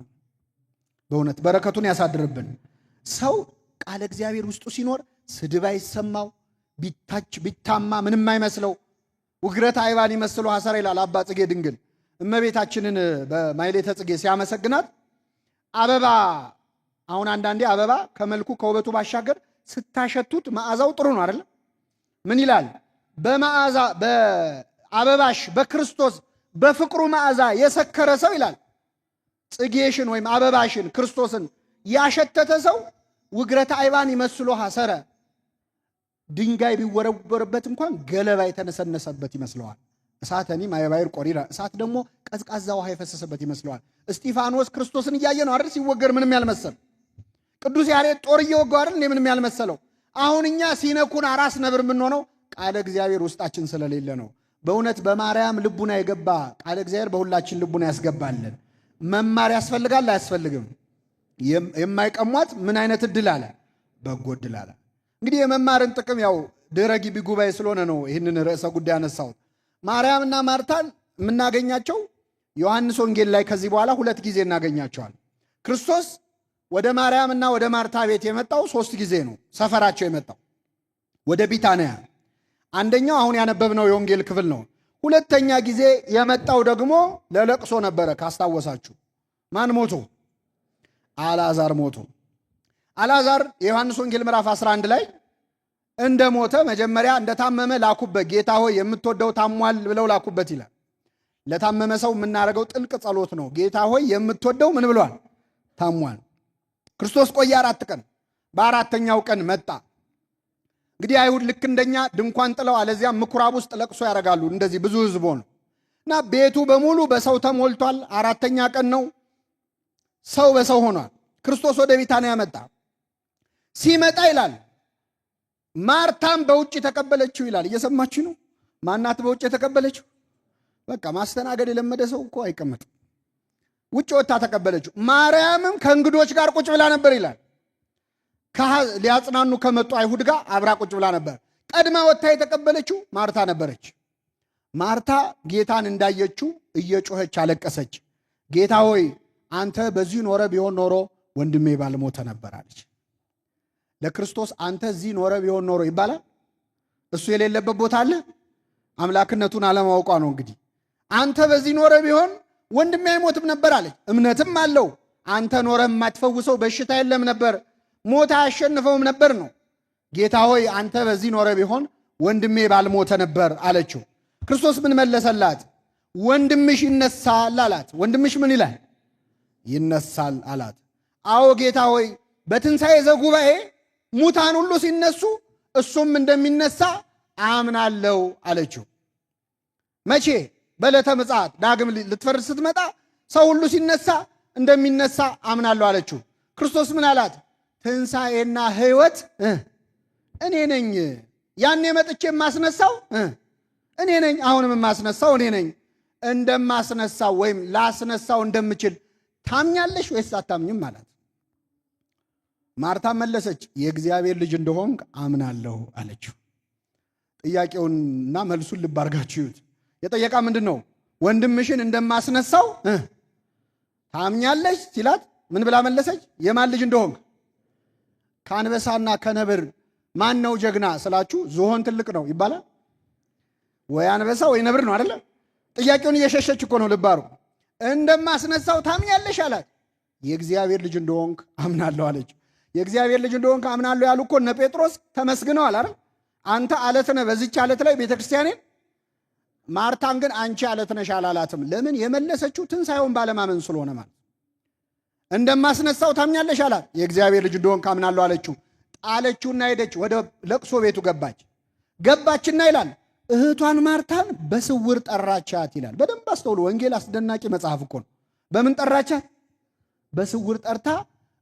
በእውነት በረከቱን ያሳድርብን። ሰው ቃለ እግዚአብሔር ውስጡ ሲኖር ስድብ አይሰማው፣ ቢታች ቢታማ ምንም አይመስለው። ውግረት አይባን ይመስለው ሐሰር ይላል አባ ጽጌ ድንግል። እመቤታችንን በማኅሌተ ጽጌ ሲያመሰግናት አበባ፣ አሁን አንዳንዴ አበባ ከመልኩ ከውበቱ ባሻገር ስታሸቱት መዓዛው ጥሩ ነው አይደለም? ምን ይላል? በመዓዛ በአበባሽ በክርስቶስ በፍቅሩ መዓዛ የሰከረ ሰው ይላል፣ ጽጌሽን ወይም አበባሽን ክርስቶስን ያሸተተ ሰው ውግረተ አይባን ይመስሎ ሐሰረ፣ ድንጋይ ቢወረወርበት እንኳን ገለባ የተነሰነሰበት ይመስለዋል። እሳተኒ ማየባይር ቆሪራ፣ እሳት ደግሞ ቀዝቃዛ ውሃ የፈሰሰበት ይመስለዋል። እስጢፋኖስ ክርስቶስን እያየ ነው አይደል ሲወገር ምንም ያልመሰል። ቅዱስ ያሬድ ጦር እየወጋው አይደል ምንም ያልመሰለው። አሁን እኛ ሲነኩን አራስ ነብር የምንሆነው ቃለ እግዚአብሔር ውስጣችን ስለሌለ ነው። በእውነት በማርያም ልቡና የገባ ቃለ እግዚአብሔር በሁላችን ልቡና ያስገባልን። መማር ያስፈልጋል አያስፈልግም? የማይቀሟት ምን አይነት እድል አለ? በጎ እድል አለ። እንግዲህ የመማርን ጥቅም ያው ድኅረ ግቢ ጉባኤ ስለሆነ ነው ይህንን ርዕሰ ጉዳይ ያነሳሁት። ማርያምና ማርታን የምናገኛቸው ዮሐንስ ወንጌል ላይ ከዚህ በኋላ 2 ጊዜ እናገኛቸዋል። ክርስቶስ ወደ ማርያምና ወደ ማርታ ቤት የመጣው 3 ጊዜ ነው። ሰፈራቸው የመጣው ወደ ቢታንያ፣ አንደኛው አሁን ያነበብነው የወንጌል ክፍል ነው። ሁለተኛ ጊዜ የመጣው ደግሞ ለለቅሶ ነበረ። ካስታወሳችሁ ማን ሞቶ? አልዓዛር ሞቶ። አልዓዛር የዮሐንስ ወንጌል ምዕራፍ 11 ላይ እንደሞተ መጀመሪያ እንደታመመ ላኩበት። ጌታ ሆይ የምትወደው ታሟል ብለው ላኩበት ይላል። ለታመመ ሰው የምናደርገው ጥልቅ ጸሎት ነው። ጌታ ሆይ የምትወደው ምን ብሏል? ታሟል። ክርስቶስ ቆየ 4 ቀን። በአራተኛው ቀን መጣ። እንግዲህ አይሁድ ልክ እንደኛ ድንኳን ጥለው አለዚያ ምኩራብ ውስጥ ለቅሶ ያደርጋሉ። እንደዚህ ብዙ ሕዝብ ሆኖ እና ቤቱ በሙሉ በሰው ተሞልቷል። 4ተኛ ቀን ነው። ሰው በሰው ሆኗል። ክርስቶስ ወደ ቢታንያ መጣ። ሲመጣ ይላል ማርታም በውጭ ተቀበለችው ይላል። እየሰማችሁ ነው? ማናት በውጭ የተቀበለችው? በቃ ማስተናገድ የለመደ ሰው እኮ አይቀመጥም። ውጭ ወጥታ ተቀበለችው። ማርያምም ከእንግዶች ጋር ቁጭ ብላ ነበር ይላል። ሊያጽናኑ ከመጡ አይሁድ ጋር አብራ ቁጭ ብላ ነበር። ቀድማ ወጥታ የተቀበለችው ማርታ ነበረች። ማርታ ጌታን እንዳየችው እየጮኸች አለቀሰች። ጌታ ሆይ አንተ በዚህ ኖረ ቢሆን ኖሮ ወንድሜ ባልሞተ ነበር አለች። ለክርስቶስ አንተ እዚህ ኖረ ቢሆን ኖሮ ይባላል? እሱ የሌለበት ቦታ አለ? አምላክነቱን አለማወቋ ነው። እንግዲህ አንተ በዚህ ኖረ ቢሆን ወንድሜ አይሞትም ነበር አለች። እምነትም አለው። አንተ ኖረ የማትፈውሰው በሽታ የለም ነበር፣ ሞት አያሸንፈውም ነበር ነው። ጌታ ሆይ አንተ በዚህ ኖረ ቢሆን ወንድሜ ባልሞተ ነበር አለችው። ክርስቶስ ምን መለሰላት? ወንድምሽ ይነሳል አላት። ወንድምሽ ምን ይላል? ይነሳል አላት። አዎ ጌታ ሆይ በትንሣኤ ዘጉባኤ ሙታን ሁሉ ሲነሱ እሱም እንደሚነሳ አምናለሁ አለችው። መቼ? በዕለተ ምጽአት ዳግም ልትፈርድ ስትመጣ ሰው ሁሉ ሲነሳ እንደሚነሳ አምናለሁ አለችው። ክርስቶስ ምን አላት? ትንሣኤና ሕይወት እኔ ነኝ። ያኔ መጥቼ የማስነሳው እኔ ነኝ። አሁንም የማስነሳው እኔ ነኝ። እንደማስነሳው ወይም ላስነሳው እንደምችል ታምኛለሽ ወይስ አታምኝም አላት። ማርታ መለሰች፣ የእግዚአብሔር ልጅ እንደሆንክ አምናለሁ አለችው። ጥያቄውንና መልሱን ልብ አድርጋችሁ እዩት። የጠየቃ ምንድነው? ወንድምሽን እንደማስነሳው ታምኛለሽ ሲላት ምን ብላ መለሰች? የማን ልጅ እንደሆንክ? ከአንበሳና ከነብር ማን ነው ጀግና ስላችሁ ዝሆን ትልቅ ነው ይባላል ወይ? አንበሳ ወይ ነብር ነው አይደለ? ጥያቄውን እየሸሸች እኮ ነው። ልባሩ እንደማስነሳው ታምኛለሽ አላት። የእግዚአብሔር ልጅ እንደሆንክ አምናለሁ አለችው። የእግዚአብሔር ልጅ እንደሆንክ አምናለሁ ያሉ እኮ እነ ጴጥሮስ ተመስግነዋል አይደል? አንተ አለት ነህ፣ በዚህች አለት ላይ ቤተክርስቲያኔን። ማርታን ግን አንቺ አለት ነሽ አላላትም። ለምን? የመለሰችው ትንሣኤውን ባለማመን ስለሆነ ማለት። እንደማስነሳው ታምኛለሽ አላት። የእግዚአብሔር ልጅ እንደሆንክ አምናለሁ አለችው። ጣለችውና ሄደች፣ ወደ ለቅሶ ቤቱ ገባች። ገባችና ይላል እህቷን ማርታን በስውር ጠራቻት ይላል። በደንብ አስተውሉ። ወንጌል አስደናቂ መጽሐፍ እኮ ነው። በምን ጠራቻት? በስውር ጠርታ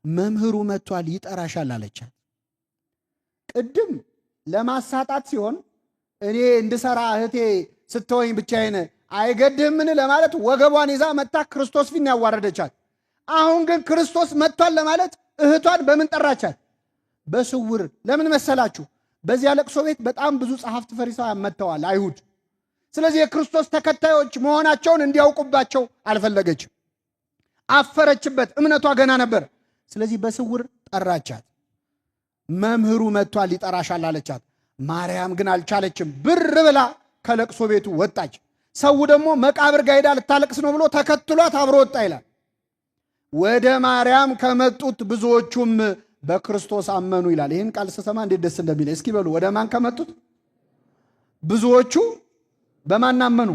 መምህሩ መጥቷል ይጠራሻል አለቻት። ቅድም ለማሳጣት ሲሆን እኔ እንድሰራ እህቴ ስትወኝ ብቻዬን አይገድህምን ለማለት ወገቧን ይዛ መታ ክርስቶስ ፊት ያዋረደቻት። አሁን ግን ክርስቶስ መጥቷል ለማለት እህቷን በምን ጠራቻት? በስውር። ለምን መሰላችሁ? በዚያ ለቅሶ ቤት በጣም ብዙ ጸሐፍት ፈሪሳውያን መጥተዋል፣ አይሁድ። ስለዚህ የክርስቶስ ተከታዮች መሆናቸውን እንዲያውቁባቸው አልፈለገችም። አፈረችበት፣ እምነቷ ገና ነበር። ስለዚህ በስውር ጠራቻት። መምህሩ መጥቷል ይጠራሻል አለቻት። ማርያም ግን አልቻለችም። ብር ብላ ከለቅሶ ቤቱ ወጣች። ሰው ደግሞ መቃብር ጋር ሄዳ ልታለቅስ ነው ብሎ ተከትሏት አብሮ ወጣ ይላል። ወደ ማርያም ከመጡት ብዙዎቹም በክርስቶስ አመኑ ይላል። ይህን ቃል ስሰማ እንዴት ደስ እንደሚል እስኪ በሉ። ወደ ማን ከመጡት ብዙዎቹ በማን አመኑ?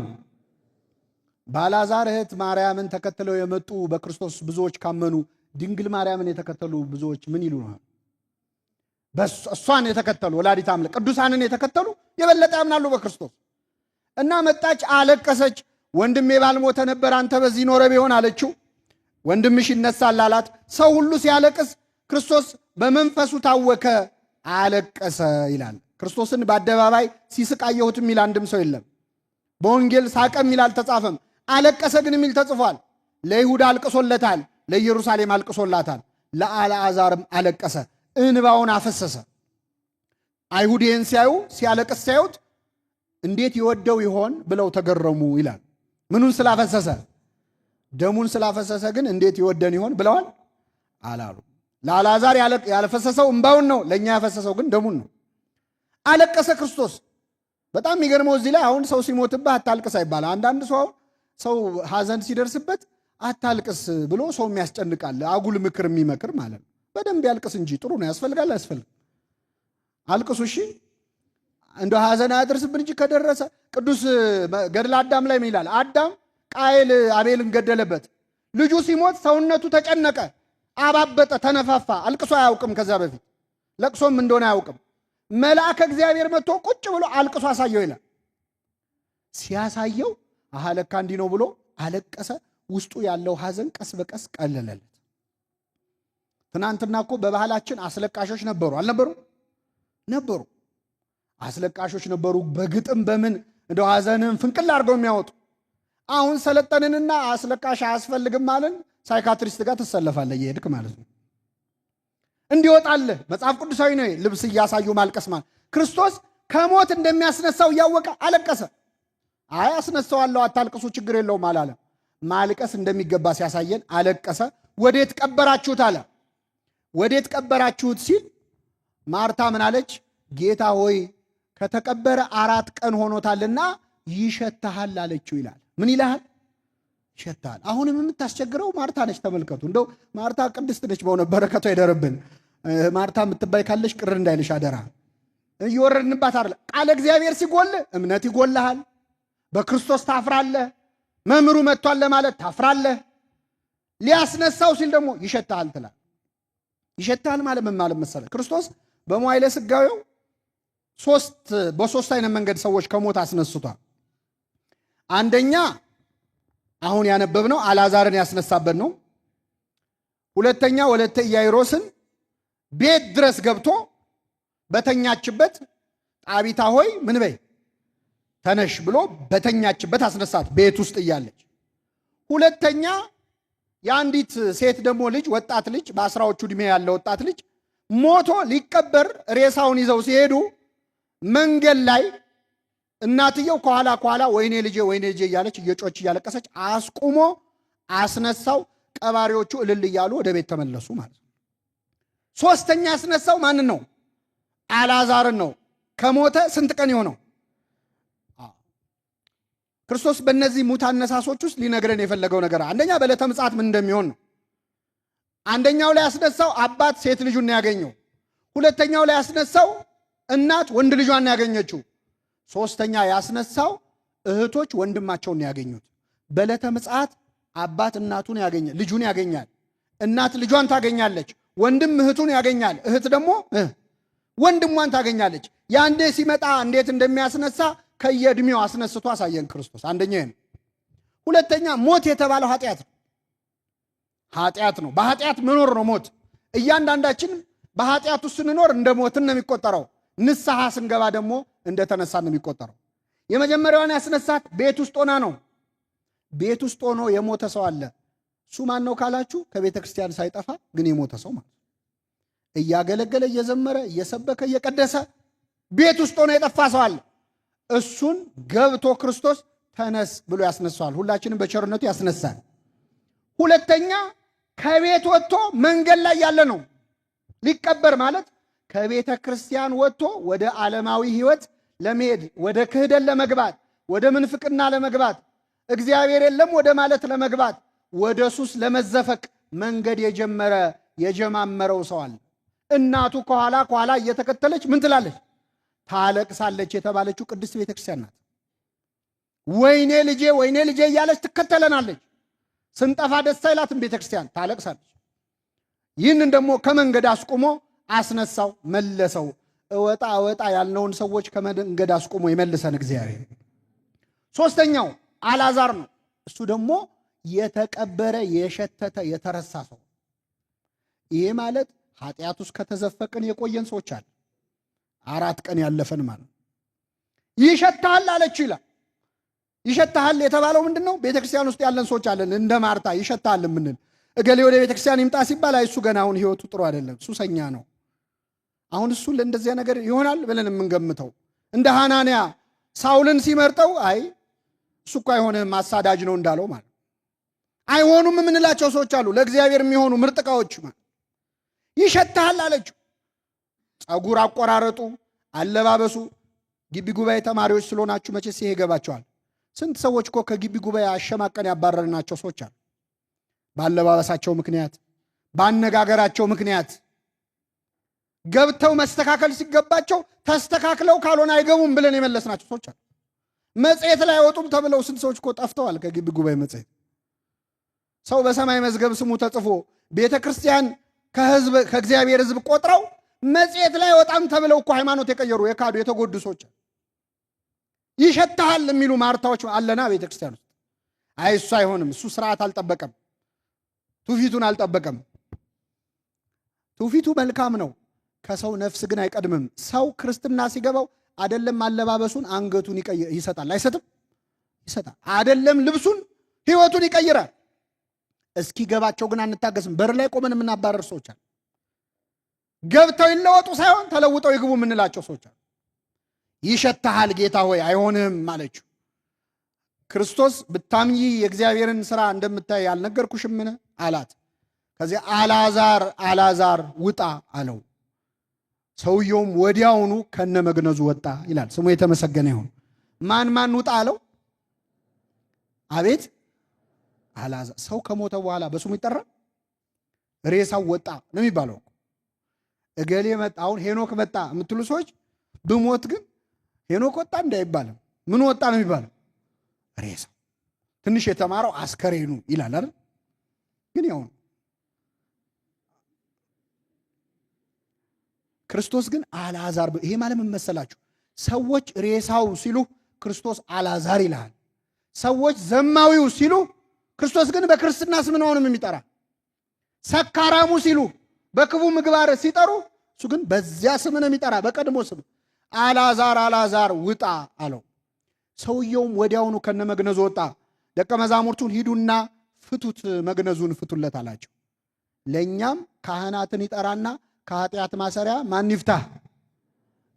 ባላዛር እህት ማርያምን ተከትለው የመጡ በክርስቶስ ብዙዎች ካመኑ ድንግል ማርያምን የተከተሉ ብዙዎች ምን ይሉ ነው? እሷን የተከተሉ ወላዲተ አምላክ ቅዱሳንን የተከተሉ የበለጠ ያምናሉ በክርስቶስ። እና መጣች፣ አለቀሰች። ወንድሜ ባልሞተ ነበር አንተ በዚህ ኖረ ቢሆን አለችው። ወንድምሽ ይነሳል አላት። ሰው ሁሉ ሲያለቅስ ክርስቶስ በመንፈሱ ታወከ፣ አለቀሰ ይላል። ክርስቶስን በአደባባይ ሲስቅ አየሁት የሚል አንድም ሰው የለም። በወንጌል ሳቀ የሚል አልተጻፈም። አለቀሰ ግን የሚል ተጽፏል። ለይሁዳ አልቅሶለታል፣ ለኢየሩሳሌም አልቅሶላታል፣ ለአልዓዛርም አለቀሰ፣ እንባውን አፈሰሰ። አይሁድ ይህን ሲያዩ ሲያለቅስ ሲያዩት እንዴት ይወደው ይሆን ብለው ተገረሙ ይላል። ምኑን ስላፈሰሰ? ደሙን ስላፈሰሰ። ግን እንዴት ይወደን ይሆን ብለዋል አላሉ። ለአልዓዛር ያልፈሰሰው እንባውን ነው፣ ለእኛ ያፈሰሰው ግን ደሙን ነው። አለቀሰ ክርስቶስ። በጣም የሚገርመው እዚህ ላይ አሁን ሰው ሲሞትብህ አታልቅስ አይባልም። አንዳንድ ሰው አሁን ሰው ሐዘን ሲደርስበት አታልቅስ ብሎ ሰው የሚያስጨንቃል፣ አጉል ምክር የሚመክር ማለት ነው። በደንብ ያልቅስ እንጂ ጥሩ ነው። ያስፈልጋል፣ አያስፈልግም? አልቅሱ እሺ። እንደ ሐዘን አያደርስብን እንጂ ከደረሰ ቅዱስ ገድለ አዳም ላይ ምን ይላል? አዳም ቃየል አቤልን ገደለበት። ልጁ ሲሞት ሰውነቱ ተጨነቀ፣ አባበጠ፣ ተነፋፋ። አልቅሶ አያውቅም። ከዛ በፊት ለቅሶም እንደሆነ አያውቅም። መልአከ እግዚአብሔር መጥቶ ቁጭ ብሎ አልቅሶ አሳየው ይላል። ሲያሳየው አሃ ለካ እንዲህ ነው ብሎ አለቀሰ። ውስጡ ያለው ሐዘን ቀስ በቀስ ቀለለለት። ትናንትና እኮ በባህላችን አስለቃሾች ነበሩ አልነበሩ? ነበሩ። አስለቃሾች ነበሩ። በግጥም በምን እንደው ሐዘንን ፍንቅል አድርገው የሚያወጡ። አሁን ሰለጠንንና አስለቃሽ አያስፈልግም አለን። Psychiatrist ጋር ትሰለፋለህ እየሄድክ ማለት ነው። እንዲወጣልህ መጽሐፍ ቅዱሳዊ ነው። ልብስ እያሳዩ ማልቀስ ማለት ክርስቶስ ከሞት እንደሚያስነሳው እያወቀ አለቀሰ። አይ አስነሳዋለሁ፣ አታልቅሱ፣ ችግር የለውም አላለም። ማልቀስ እንደሚገባ ሲያሳየን አለቀሰ። ወዴት ቀበራችሁት አለ። ወዴት ቀበራችሁት ሲል ማርታ ምን አለች? ጌታ ሆይ ከተቀበረ 4 ቀን ሆኖታልና ይሸትሃል አለችው ይላል። ምን ይልሃል? ይሸትሃል። አሁንም የምታስቸግረው ማርታ ነች። ተመልከቱ። እንደው ማርታ ቅድስት ነች፣ በሆነ በረከቷ ይደርብን። ማርታ የምትባይ ካለሽ ቅር እንዳይልሽ አደራ። እየወረድንባት አይደለ። ቃለ እግዚአብሔር ሲጎል እምነት ይጎልሃል። በክርስቶስ ታፍራለህ። መምህሩ መጥቷል ለማለት ታፍራለህ። ሊያስነሳው ሲል ደግሞ ይሸትሃል ትላለህ። ይሸትሃል ማለት ምን ማለት መሰለህ? ክርስቶስ በመዋዕለ ሥጋዌው በሶስት አይነት መንገድ ሰዎች ከሞት አስነስቷል። አንደኛ አሁን ያነበብነው አልዓዛርን ያስነሳበት ነው። ሁለተኛ ወለተ ኢያኢሮስን ቤት ድረስ ገብቶ በተኛችበት ጣቢታ ሆይ ምን በይ ተነሽ ብሎ በተኛችበት አስነሳት፣ ቤት ውስጥ እያለች። ሁለተኛ የአንዲት ሴት ደግሞ ልጅ ወጣት ልጅ በ10ዎቹ ዕድሜ ያለ ወጣት ልጅ ሞቶ ሊቀበር ሬሳውን ይዘው ሲሄዱ መንገድ ላይ እናትየው ከኋላ ከኋላ ወይኔ ልጄ ወይኔ ልጄ እያለች እየጮች እያለቀሰች አስቁሞ አስነሳው። ቀባሪዎቹ እልል እያሉ ወደ ቤት ተመለሱ ማለት ነው። ሶስተኛ ያስነሳው ማንን ነው? አልዓዛርን ነው። ከሞተ ስንት ቀን የሆነው? ክርስቶስ በእነዚህ ሙት አነሳሶች ውስጥ ሊነግረን የፈለገው ነገር አንደኛ በዕለተ ምጽአት ምን እንደሚሆን ነው። አንደኛው ላይ ያስነሳው አባት ሴት ልጁን ነው ያገኘው። ሁለተኛው ላይ ያስነሳው እናት ወንድ ልጇን ነው ያገኘችው። ሶስተኛ ያስነሳው እህቶች ወንድማቸውን ነው ያገኙት። በዕለተ ምጽአት አባት እናቱን ያገኛል፣ ልጁን ያገኛል። እናት ልጇን ታገኛለች። ወንድም እህቱን ያገኛል። እህት ደግሞ ወንድሟን ታገኛለች። ያንዴ ሲመጣ እንዴት እንደሚያስነሳ ከየእድሜው አስነስቶ አሳየን ክርስቶስ። አንደኛ ነው። ሁለተኛ ሞት የተባለው ኃጢአት ነው። ኃጢአት ነው። በኃጢአት መኖር ነው ሞት። እያንዳንዳችን በኃጢአቱ ስንኖር እንደ ሞትን ነው የሚቆጠረው። ንስሐ ስንገባ ደግሞ እንደተነሳ ነው የሚቆጠረው። የመጀመሪያዋን ያስነሳት ቤት ውስጥ ሆና ነው። ቤት ውስጥ ሆኖ የሞተ ሰው አለ። እሱ ማን ነው ካላችሁ ከቤተ ክርስቲያን ሳይጠፋ ግን የሞተ ሰው ማለት ነው። እያገለገለ እየዘመረ እየሰበከ እየቀደሰ ቤት ውስጥ ሆኖ የጠፋ ሰው አለ። እሱን ገብቶ ክርስቶስ ተነስ ብሎ ያስነሳዋል። ሁላችንም በቸርነቱ ያስነሳል። ሁለተኛ ከቤት ወጥቶ መንገድ ላይ ያለ ነው። ሊቀበር ማለት ከቤተ ክርስቲያን ወጥቶ ወደ ዓለማዊ ሕይወት ለመሄድ ወደ ክህደት ለመግባት ወደ ምንፍቅና ለመግባት፣ እግዚአብሔር የለም ወደ ማለት ለመግባት፣ ወደ ሱስ ለመዘፈቅ መንገድ የጀመረ የጀማመረው ሰው አለ። እናቱ ከኋላ ከኋላ እየተከተለች ምን ትላለች? ታለቅሳለች የተባለችው ቅድስት ቤተክርስቲያን ናት። ወይኔ ልጄ ወይኔ ልጄ እያለች ትከተለናለች። ስንጠፋ ደስ አይላትም ቤተክርስቲያን፣ ታለቅሳለች። ይህንን ደግሞ ከመንገድ አስቁሞ አስነሳው፣ መለሰው። እወጣ እወጣ ያልነውን ሰዎች ከመንገድ አስቁሞ ይመልሰን እግዚአብሔር። ሶስተኛው አልዓዛር ነው። እሱ ደግሞ የተቀበረ የሸተተ የተረሳ ሰው። ይሄ ማለት ኃጢአት ውስጥ ከተዘፈቅን የቆየን ሰዎች አለ። 4 ቀን ያለፈን ማለት ነው። ይሸታል አለችው ይላል። ይሸታል የተባለው ምንድን ነው? ቤተክርስቲያን ውስጥ ያለን ሰዎች አለን እንደ ማርታ ይሸታል የምንል። እገሌ ወደ ቤተክርስቲያን ይምጣ ሲባል አይ እሱ ገና አሁን ህይወቱ ጥሩ አይደለም፣ ሱሰኛ ነው፣ አሁን እሱ ለእንደዚያ ነገር ይሆናል ብለን የምንገምተው። እንደ ሐናንያ ሳውልን ሲመርጠው አይ እሱ እኮ አይሆንም አሳዳጅ ነው እንዳለው ማለት አይሆኑም የምንላቸው ሰዎች አሉ። ለእግዚአብሔር የሚሆኑ ምርጥ ዕቃዎች ማለት ይሸታል አለችው። ጸጉር አቆራረጡ፣ አለባበሱ። ግቢ ጉባኤ ተማሪዎች ስለሆናችሁ መቼስ ይሄ ይገባቸዋል። ስንት ሰዎች እኮ ከግቢ ጉባኤ አሸማቀን ያባረርናቸው ሰዎች አሉ። ባለባበሳቸው ምክንያት፣ ባነጋገራቸው ምክንያት ገብተው መስተካከል ሲገባቸው ተስተካክለው ካልሆነ አይገቡም ብለን የመለስናቸው ሰዎች አሉ። መጽሔት ላይ አይወጡም ተብለው ስንት ሰዎች እኮ ጠፍተዋል ከግቢ ጉባኤ መጽሔት። ሰው በሰማይ መዝገብ ስሙ ተጽፎ ቤተክርስቲያን ከህዝብ ከእግዚአብሔር ህዝብ ቆጥረው መጽሔት ላይ አይወጣም ተብለው እኮ ሃይማኖት የቀየሩ የካዱ የተጎዱ ሰዎች አሉ። ይሸታል የሚሉ ማርታዎች አለና ቤተክርስቲያን ውስጥ። አይ እሱ አይሆንም፣ እሱ ስርዓት አልጠበቀም፣ ትውፊቱን አልጠበቀም። ትውፊቱ መልካም ነው፣ ከሰው ነፍስ ግን አይቀድምም። ሰው ክርስትና ሲገባው አይደለም አለባበሱን አንገቱን ይሰጣል። አይሰጥም? ይሰጣል። አይደለም ልብሱን ህይወቱን ይቀይራል። እስኪገባቸው ግን አንታገስም። በር ላይ ቆመን የምናባረር ሰዎች አሉ። ገብተው ይለወጡ ሳይሆን ተለውጠው ይግቡ የምንላቸው ሰዎች አሉ። ይሸታሃል ጌታ ሆይ አይሆንም አለችው። ክርስቶስ ብታምኚ የእግዚአብሔርን ሥራ እንደምታይ አልነገርኩሽምን አላት። ከዚያ አልዓዛር አልዓዛር ውጣ አለው። ሰውየውም ወዲያውኑ ከነመግነዙ ወጣ ይላል። ስሙ የተመሰገነ ይሁን። ማን ማን ውጣ አለው? አቤት አልዓዛር። ሰው ከሞተ በኋላ በስሙ ይጠራል? ሬሳው ወጣ ነው የሚባለው። እገሌ መጣ፣ አሁን ሄኖክ መጣ የምትሉ ሰዎች ብሞት ግን ሄኖክ ወጣ እንዳይባልም ምን ወጣ ነው የሚባለው? ሬሳው። ትንሽ የተማረው አስከሬኑ ይላል አይደል? ግን ያው ነው። ክርስቶስ ግን አልዓዛር። ይሄ ማለት ምን መሰላችሁ? ሰዎች ሬሳው ሲሉ ክርስቶስ አልዓዛር ይልሃል። ሰዎች ዘማዊው ሲሉ ክርስቶስ ግን በክርስትና ስም ነው አሁንም የሚጠራ። ሰካራሙ ሲሉ በክፉ ምግባር ሲጠሩ እሱ ግን በዚያ ስም ነው የሚጠራ፣ በቀድሞ ስም። አልዓዛር አልዓዛር ውጣ አለው። ሰውየውም ወዲያውኑ ከነመግነዙ ወጣ። ደቀ መዛሙርቱን ሂዱና ፍቱት፣ መግነዙን ፍቱለት አላቸው። ለኛም ካህናትን ይጠራና ከኃጢአት ማሰሪያ ማን ይፍታ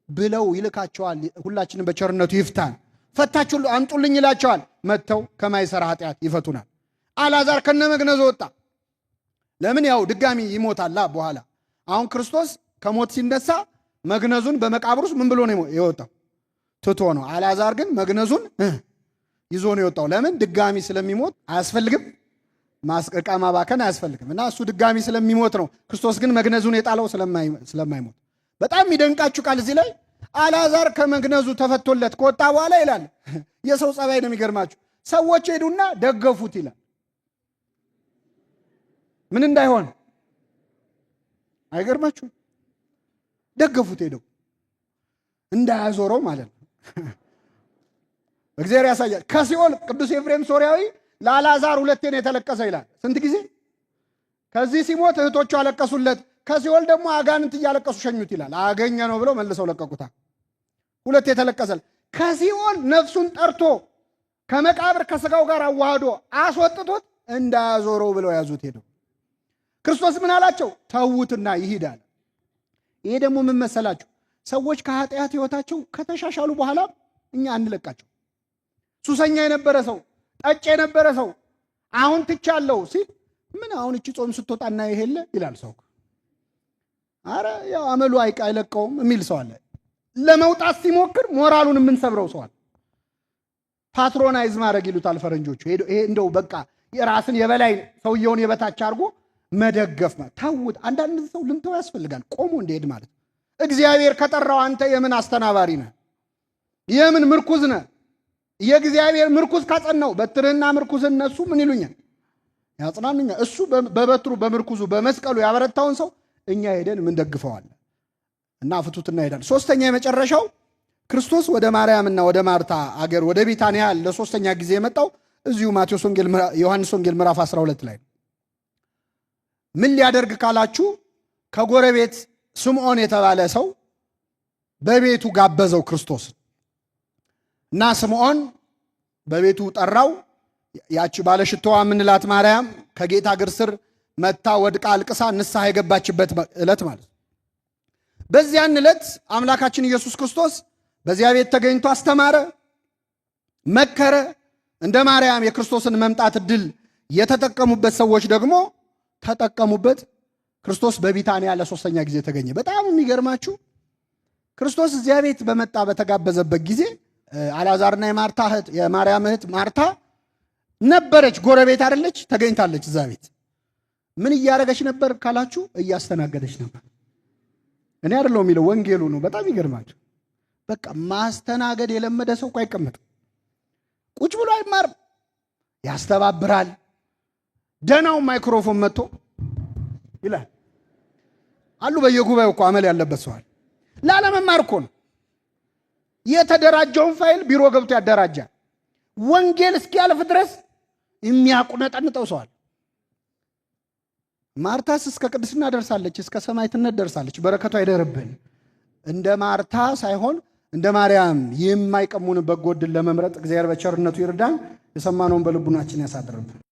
ብለው ይልካቸዋል። ሁላችንም በቸርነቱ ይፍታን። ፈታችሁ አምጡልኝ ይላቸዋል። መጥተው ከማይሰራ ኃጢአት ይፈቱናል። አልዓዛር ከነመግነዙ ወጣ። ለምን? ያው ድጋሚ ይሞታላ በኋላ። አሁን ክርስቶስ ከሞት ሲነሳ መግነዙን በመቃብር ውስጥ ምን ብሎ ነው የወጣው? ትቶ ነው። አልዓዛር ግን መግነዙን ይዞ ነው የወጣው። ለምን? ድጋሚ ስለሚሞት አያስፈልግም፣ ዕቃ ማባከን አያስፈልግም። እና እሱ ድጋሚ ስለሚሞት ነው። ክርስቶስ ግን መግነዙን የጣለው ስለማይሞት። በጣም የሚደንቃችሁ ቃል እዚህ ላይ አልዓዛር ከመግነዙ ተፈቶለት ከወጣ በኋላ ይላል፣ የሰው ጸባይ ነው የሚገርማችሁ። ሰዎች ሄዱና ደገፉት ይላል። ምን እንዳይሆን አይገርማችሁ? ደገፉት ሄደው እንዳያዞረው ማለት ነው። እግዚአብሔር ያሳያል። ከሲኦል ቅዱስ ኤፍሬም ሶርያዊ ለአልዓዛር ሁለቴ ነው የተለቀሰ ይላል። ስንት ጊዜ? ከዚህ ሲሞት እህቶቹ አለቀሱለት፣ ከሲኦል ደግሞ አጋንንት እያለቀሱ ሸኙት ይላል። አገኘ ነው ብለው መልሰው ለቀቁታ። ሁለቴ የተለቀሰል። ከሲኦል ነፍሱን ጠርቶ ከመቃብር ከስጋው ጋር አዋህዶ አስወጥቶት እንዳያዞረው ብለው ያዙት ሄደው። ክርስቶስ ምን አላቸው? ተዉትና ይሂድ አለ። ይሄ ደግሞ ምን መሰላችሁ? ሰዎች ከኃጢአት ሕይወታቸው ከተሻሻሉ በኋላ እኛ አንለቃቸው። ሱሰኛ የነበረ ሰው፣ ጠጭ የነበረ ሰው አሁን ትቻለሁ ሲል ምን አሁን እቺ ጾም ስትወጣና ይሄለ ይላል ሰው። አረ ያው አመሉ አይለቀውም የሚል ሰው አለ። ለመውጣት ሲሞክር ሞራሉን የምንሰብረው ሰው አለ። Patronize ማድረግ ይሉታል ፈረንጆቹ። ይሄ እንደው በቃ የራስን የበላይ ሰውየውን የበታች አድርጎ መደገፍ ማለት ታውት። አንዳንድ ሰው ልንተው ያስፈልጋል፣ ቆሞ እንዲሄድ ማለት። እግዚአብሔር ከጠራው አንተ የምን አስተናባሪ ነህ? የምን ምርኩዝ ነህ? የእግዚአብሔር ምርኩዝ ካጸናው በትርህና ምርኩዝ እነሱ ምን ይሉኛል? ያጽናኑኛል። እሱ በበትሩ በምርኩዙ በመስቀሉ ያበረታውን ሰው እኛ ሄደን ምን ደግፈዋለን? እና ፍቱትና ሄዳል። ሶስተኛ የመጨረሻው ክርስቶስ ወደ ማርያምና ወደ ማርታ አገር ወደ ቢታንያ ለሶስተኛ ጊዜ የመጣው እዚሁ ማቴዎስ ወንጌል ዮሐንስ ወንጌል ምዕራፍ 12 ላይ ነው። ምን ሊያደርግ ካላችሁ ከጎረቤት ስምዖን የተባለ ሰው በቤቱ ጋበዘው ክርስቶስ እና ስምዖን በቤቱ ጠራው። ያቺ ባለሽቶዋ የምንላት ማርያም ከጌታ እግር ስር መታ ወድቃ አልቅሳ ንስሐ የገባችበት ዕለት ማለት ነው። በዚያን ዕለት አምላካችን ኢየሱስ ክርስቶስ በዚያ ቤት ተገኝቶ አስተማረ፣ መከረ። እንደ ማርያም የክርስቶስን መምጣት ዕድል የተጠቀሙበት ሰዎች ደግሞ ተጠቀሙበት። ክርስቶስ በቢታንያ ለሶስተኛ ጊዜ ተገኘ። በጣም የሚገርማችሁ ክርስቶስ እዚያ ቤት በመጣ በተጋበዘበት ጊዜ አልዓዛርና የማርታ እህት የማርያም እህት ማርታ ነበረች፣ ጎረቤት አይደለች፣ ተገኝታለች እዛ ቤት። ምን እያደረገች ነበር ካላችሁ፣ እያስተናገደች ነበር። እኔ አይደለሁም የሚለው ወንጌሉ ነው። በጣም ይገርማችሁ። በቃ ማስተናገድ የለመደ ሰው እኮ አይቀመጥም፣ ቁጭ ብሎ አይማርም፣ ያስተባብራል። ደህናው ማይክሮፎን መጥቶ ይላል አሉ። በየጉባኤው እኮ አመል ያለበት ሰው አለ። ላለመማር እኮ ነው። የተደራጀውን ፋይል ቢሮ ገብቶ ያደራጃል። ወንጌል እስኪያልፍ ድረስ የሚያቁነጠንጠው ሰው አለ። ማርታስ እስከ ቅድስና ደርሳለች፣ እስከ ሰማዕትነት ደርሳለች። በረከቷ አይደርብን። እንደ ማርታ ሳይሆን እንደ ማርያም የማይቀሙን በጎ ዕድል ለመምረጥ እግዚአብሔር በቸርነቱ ይርዳን። የሰማነውን በልቡናችን ያሳድርብን።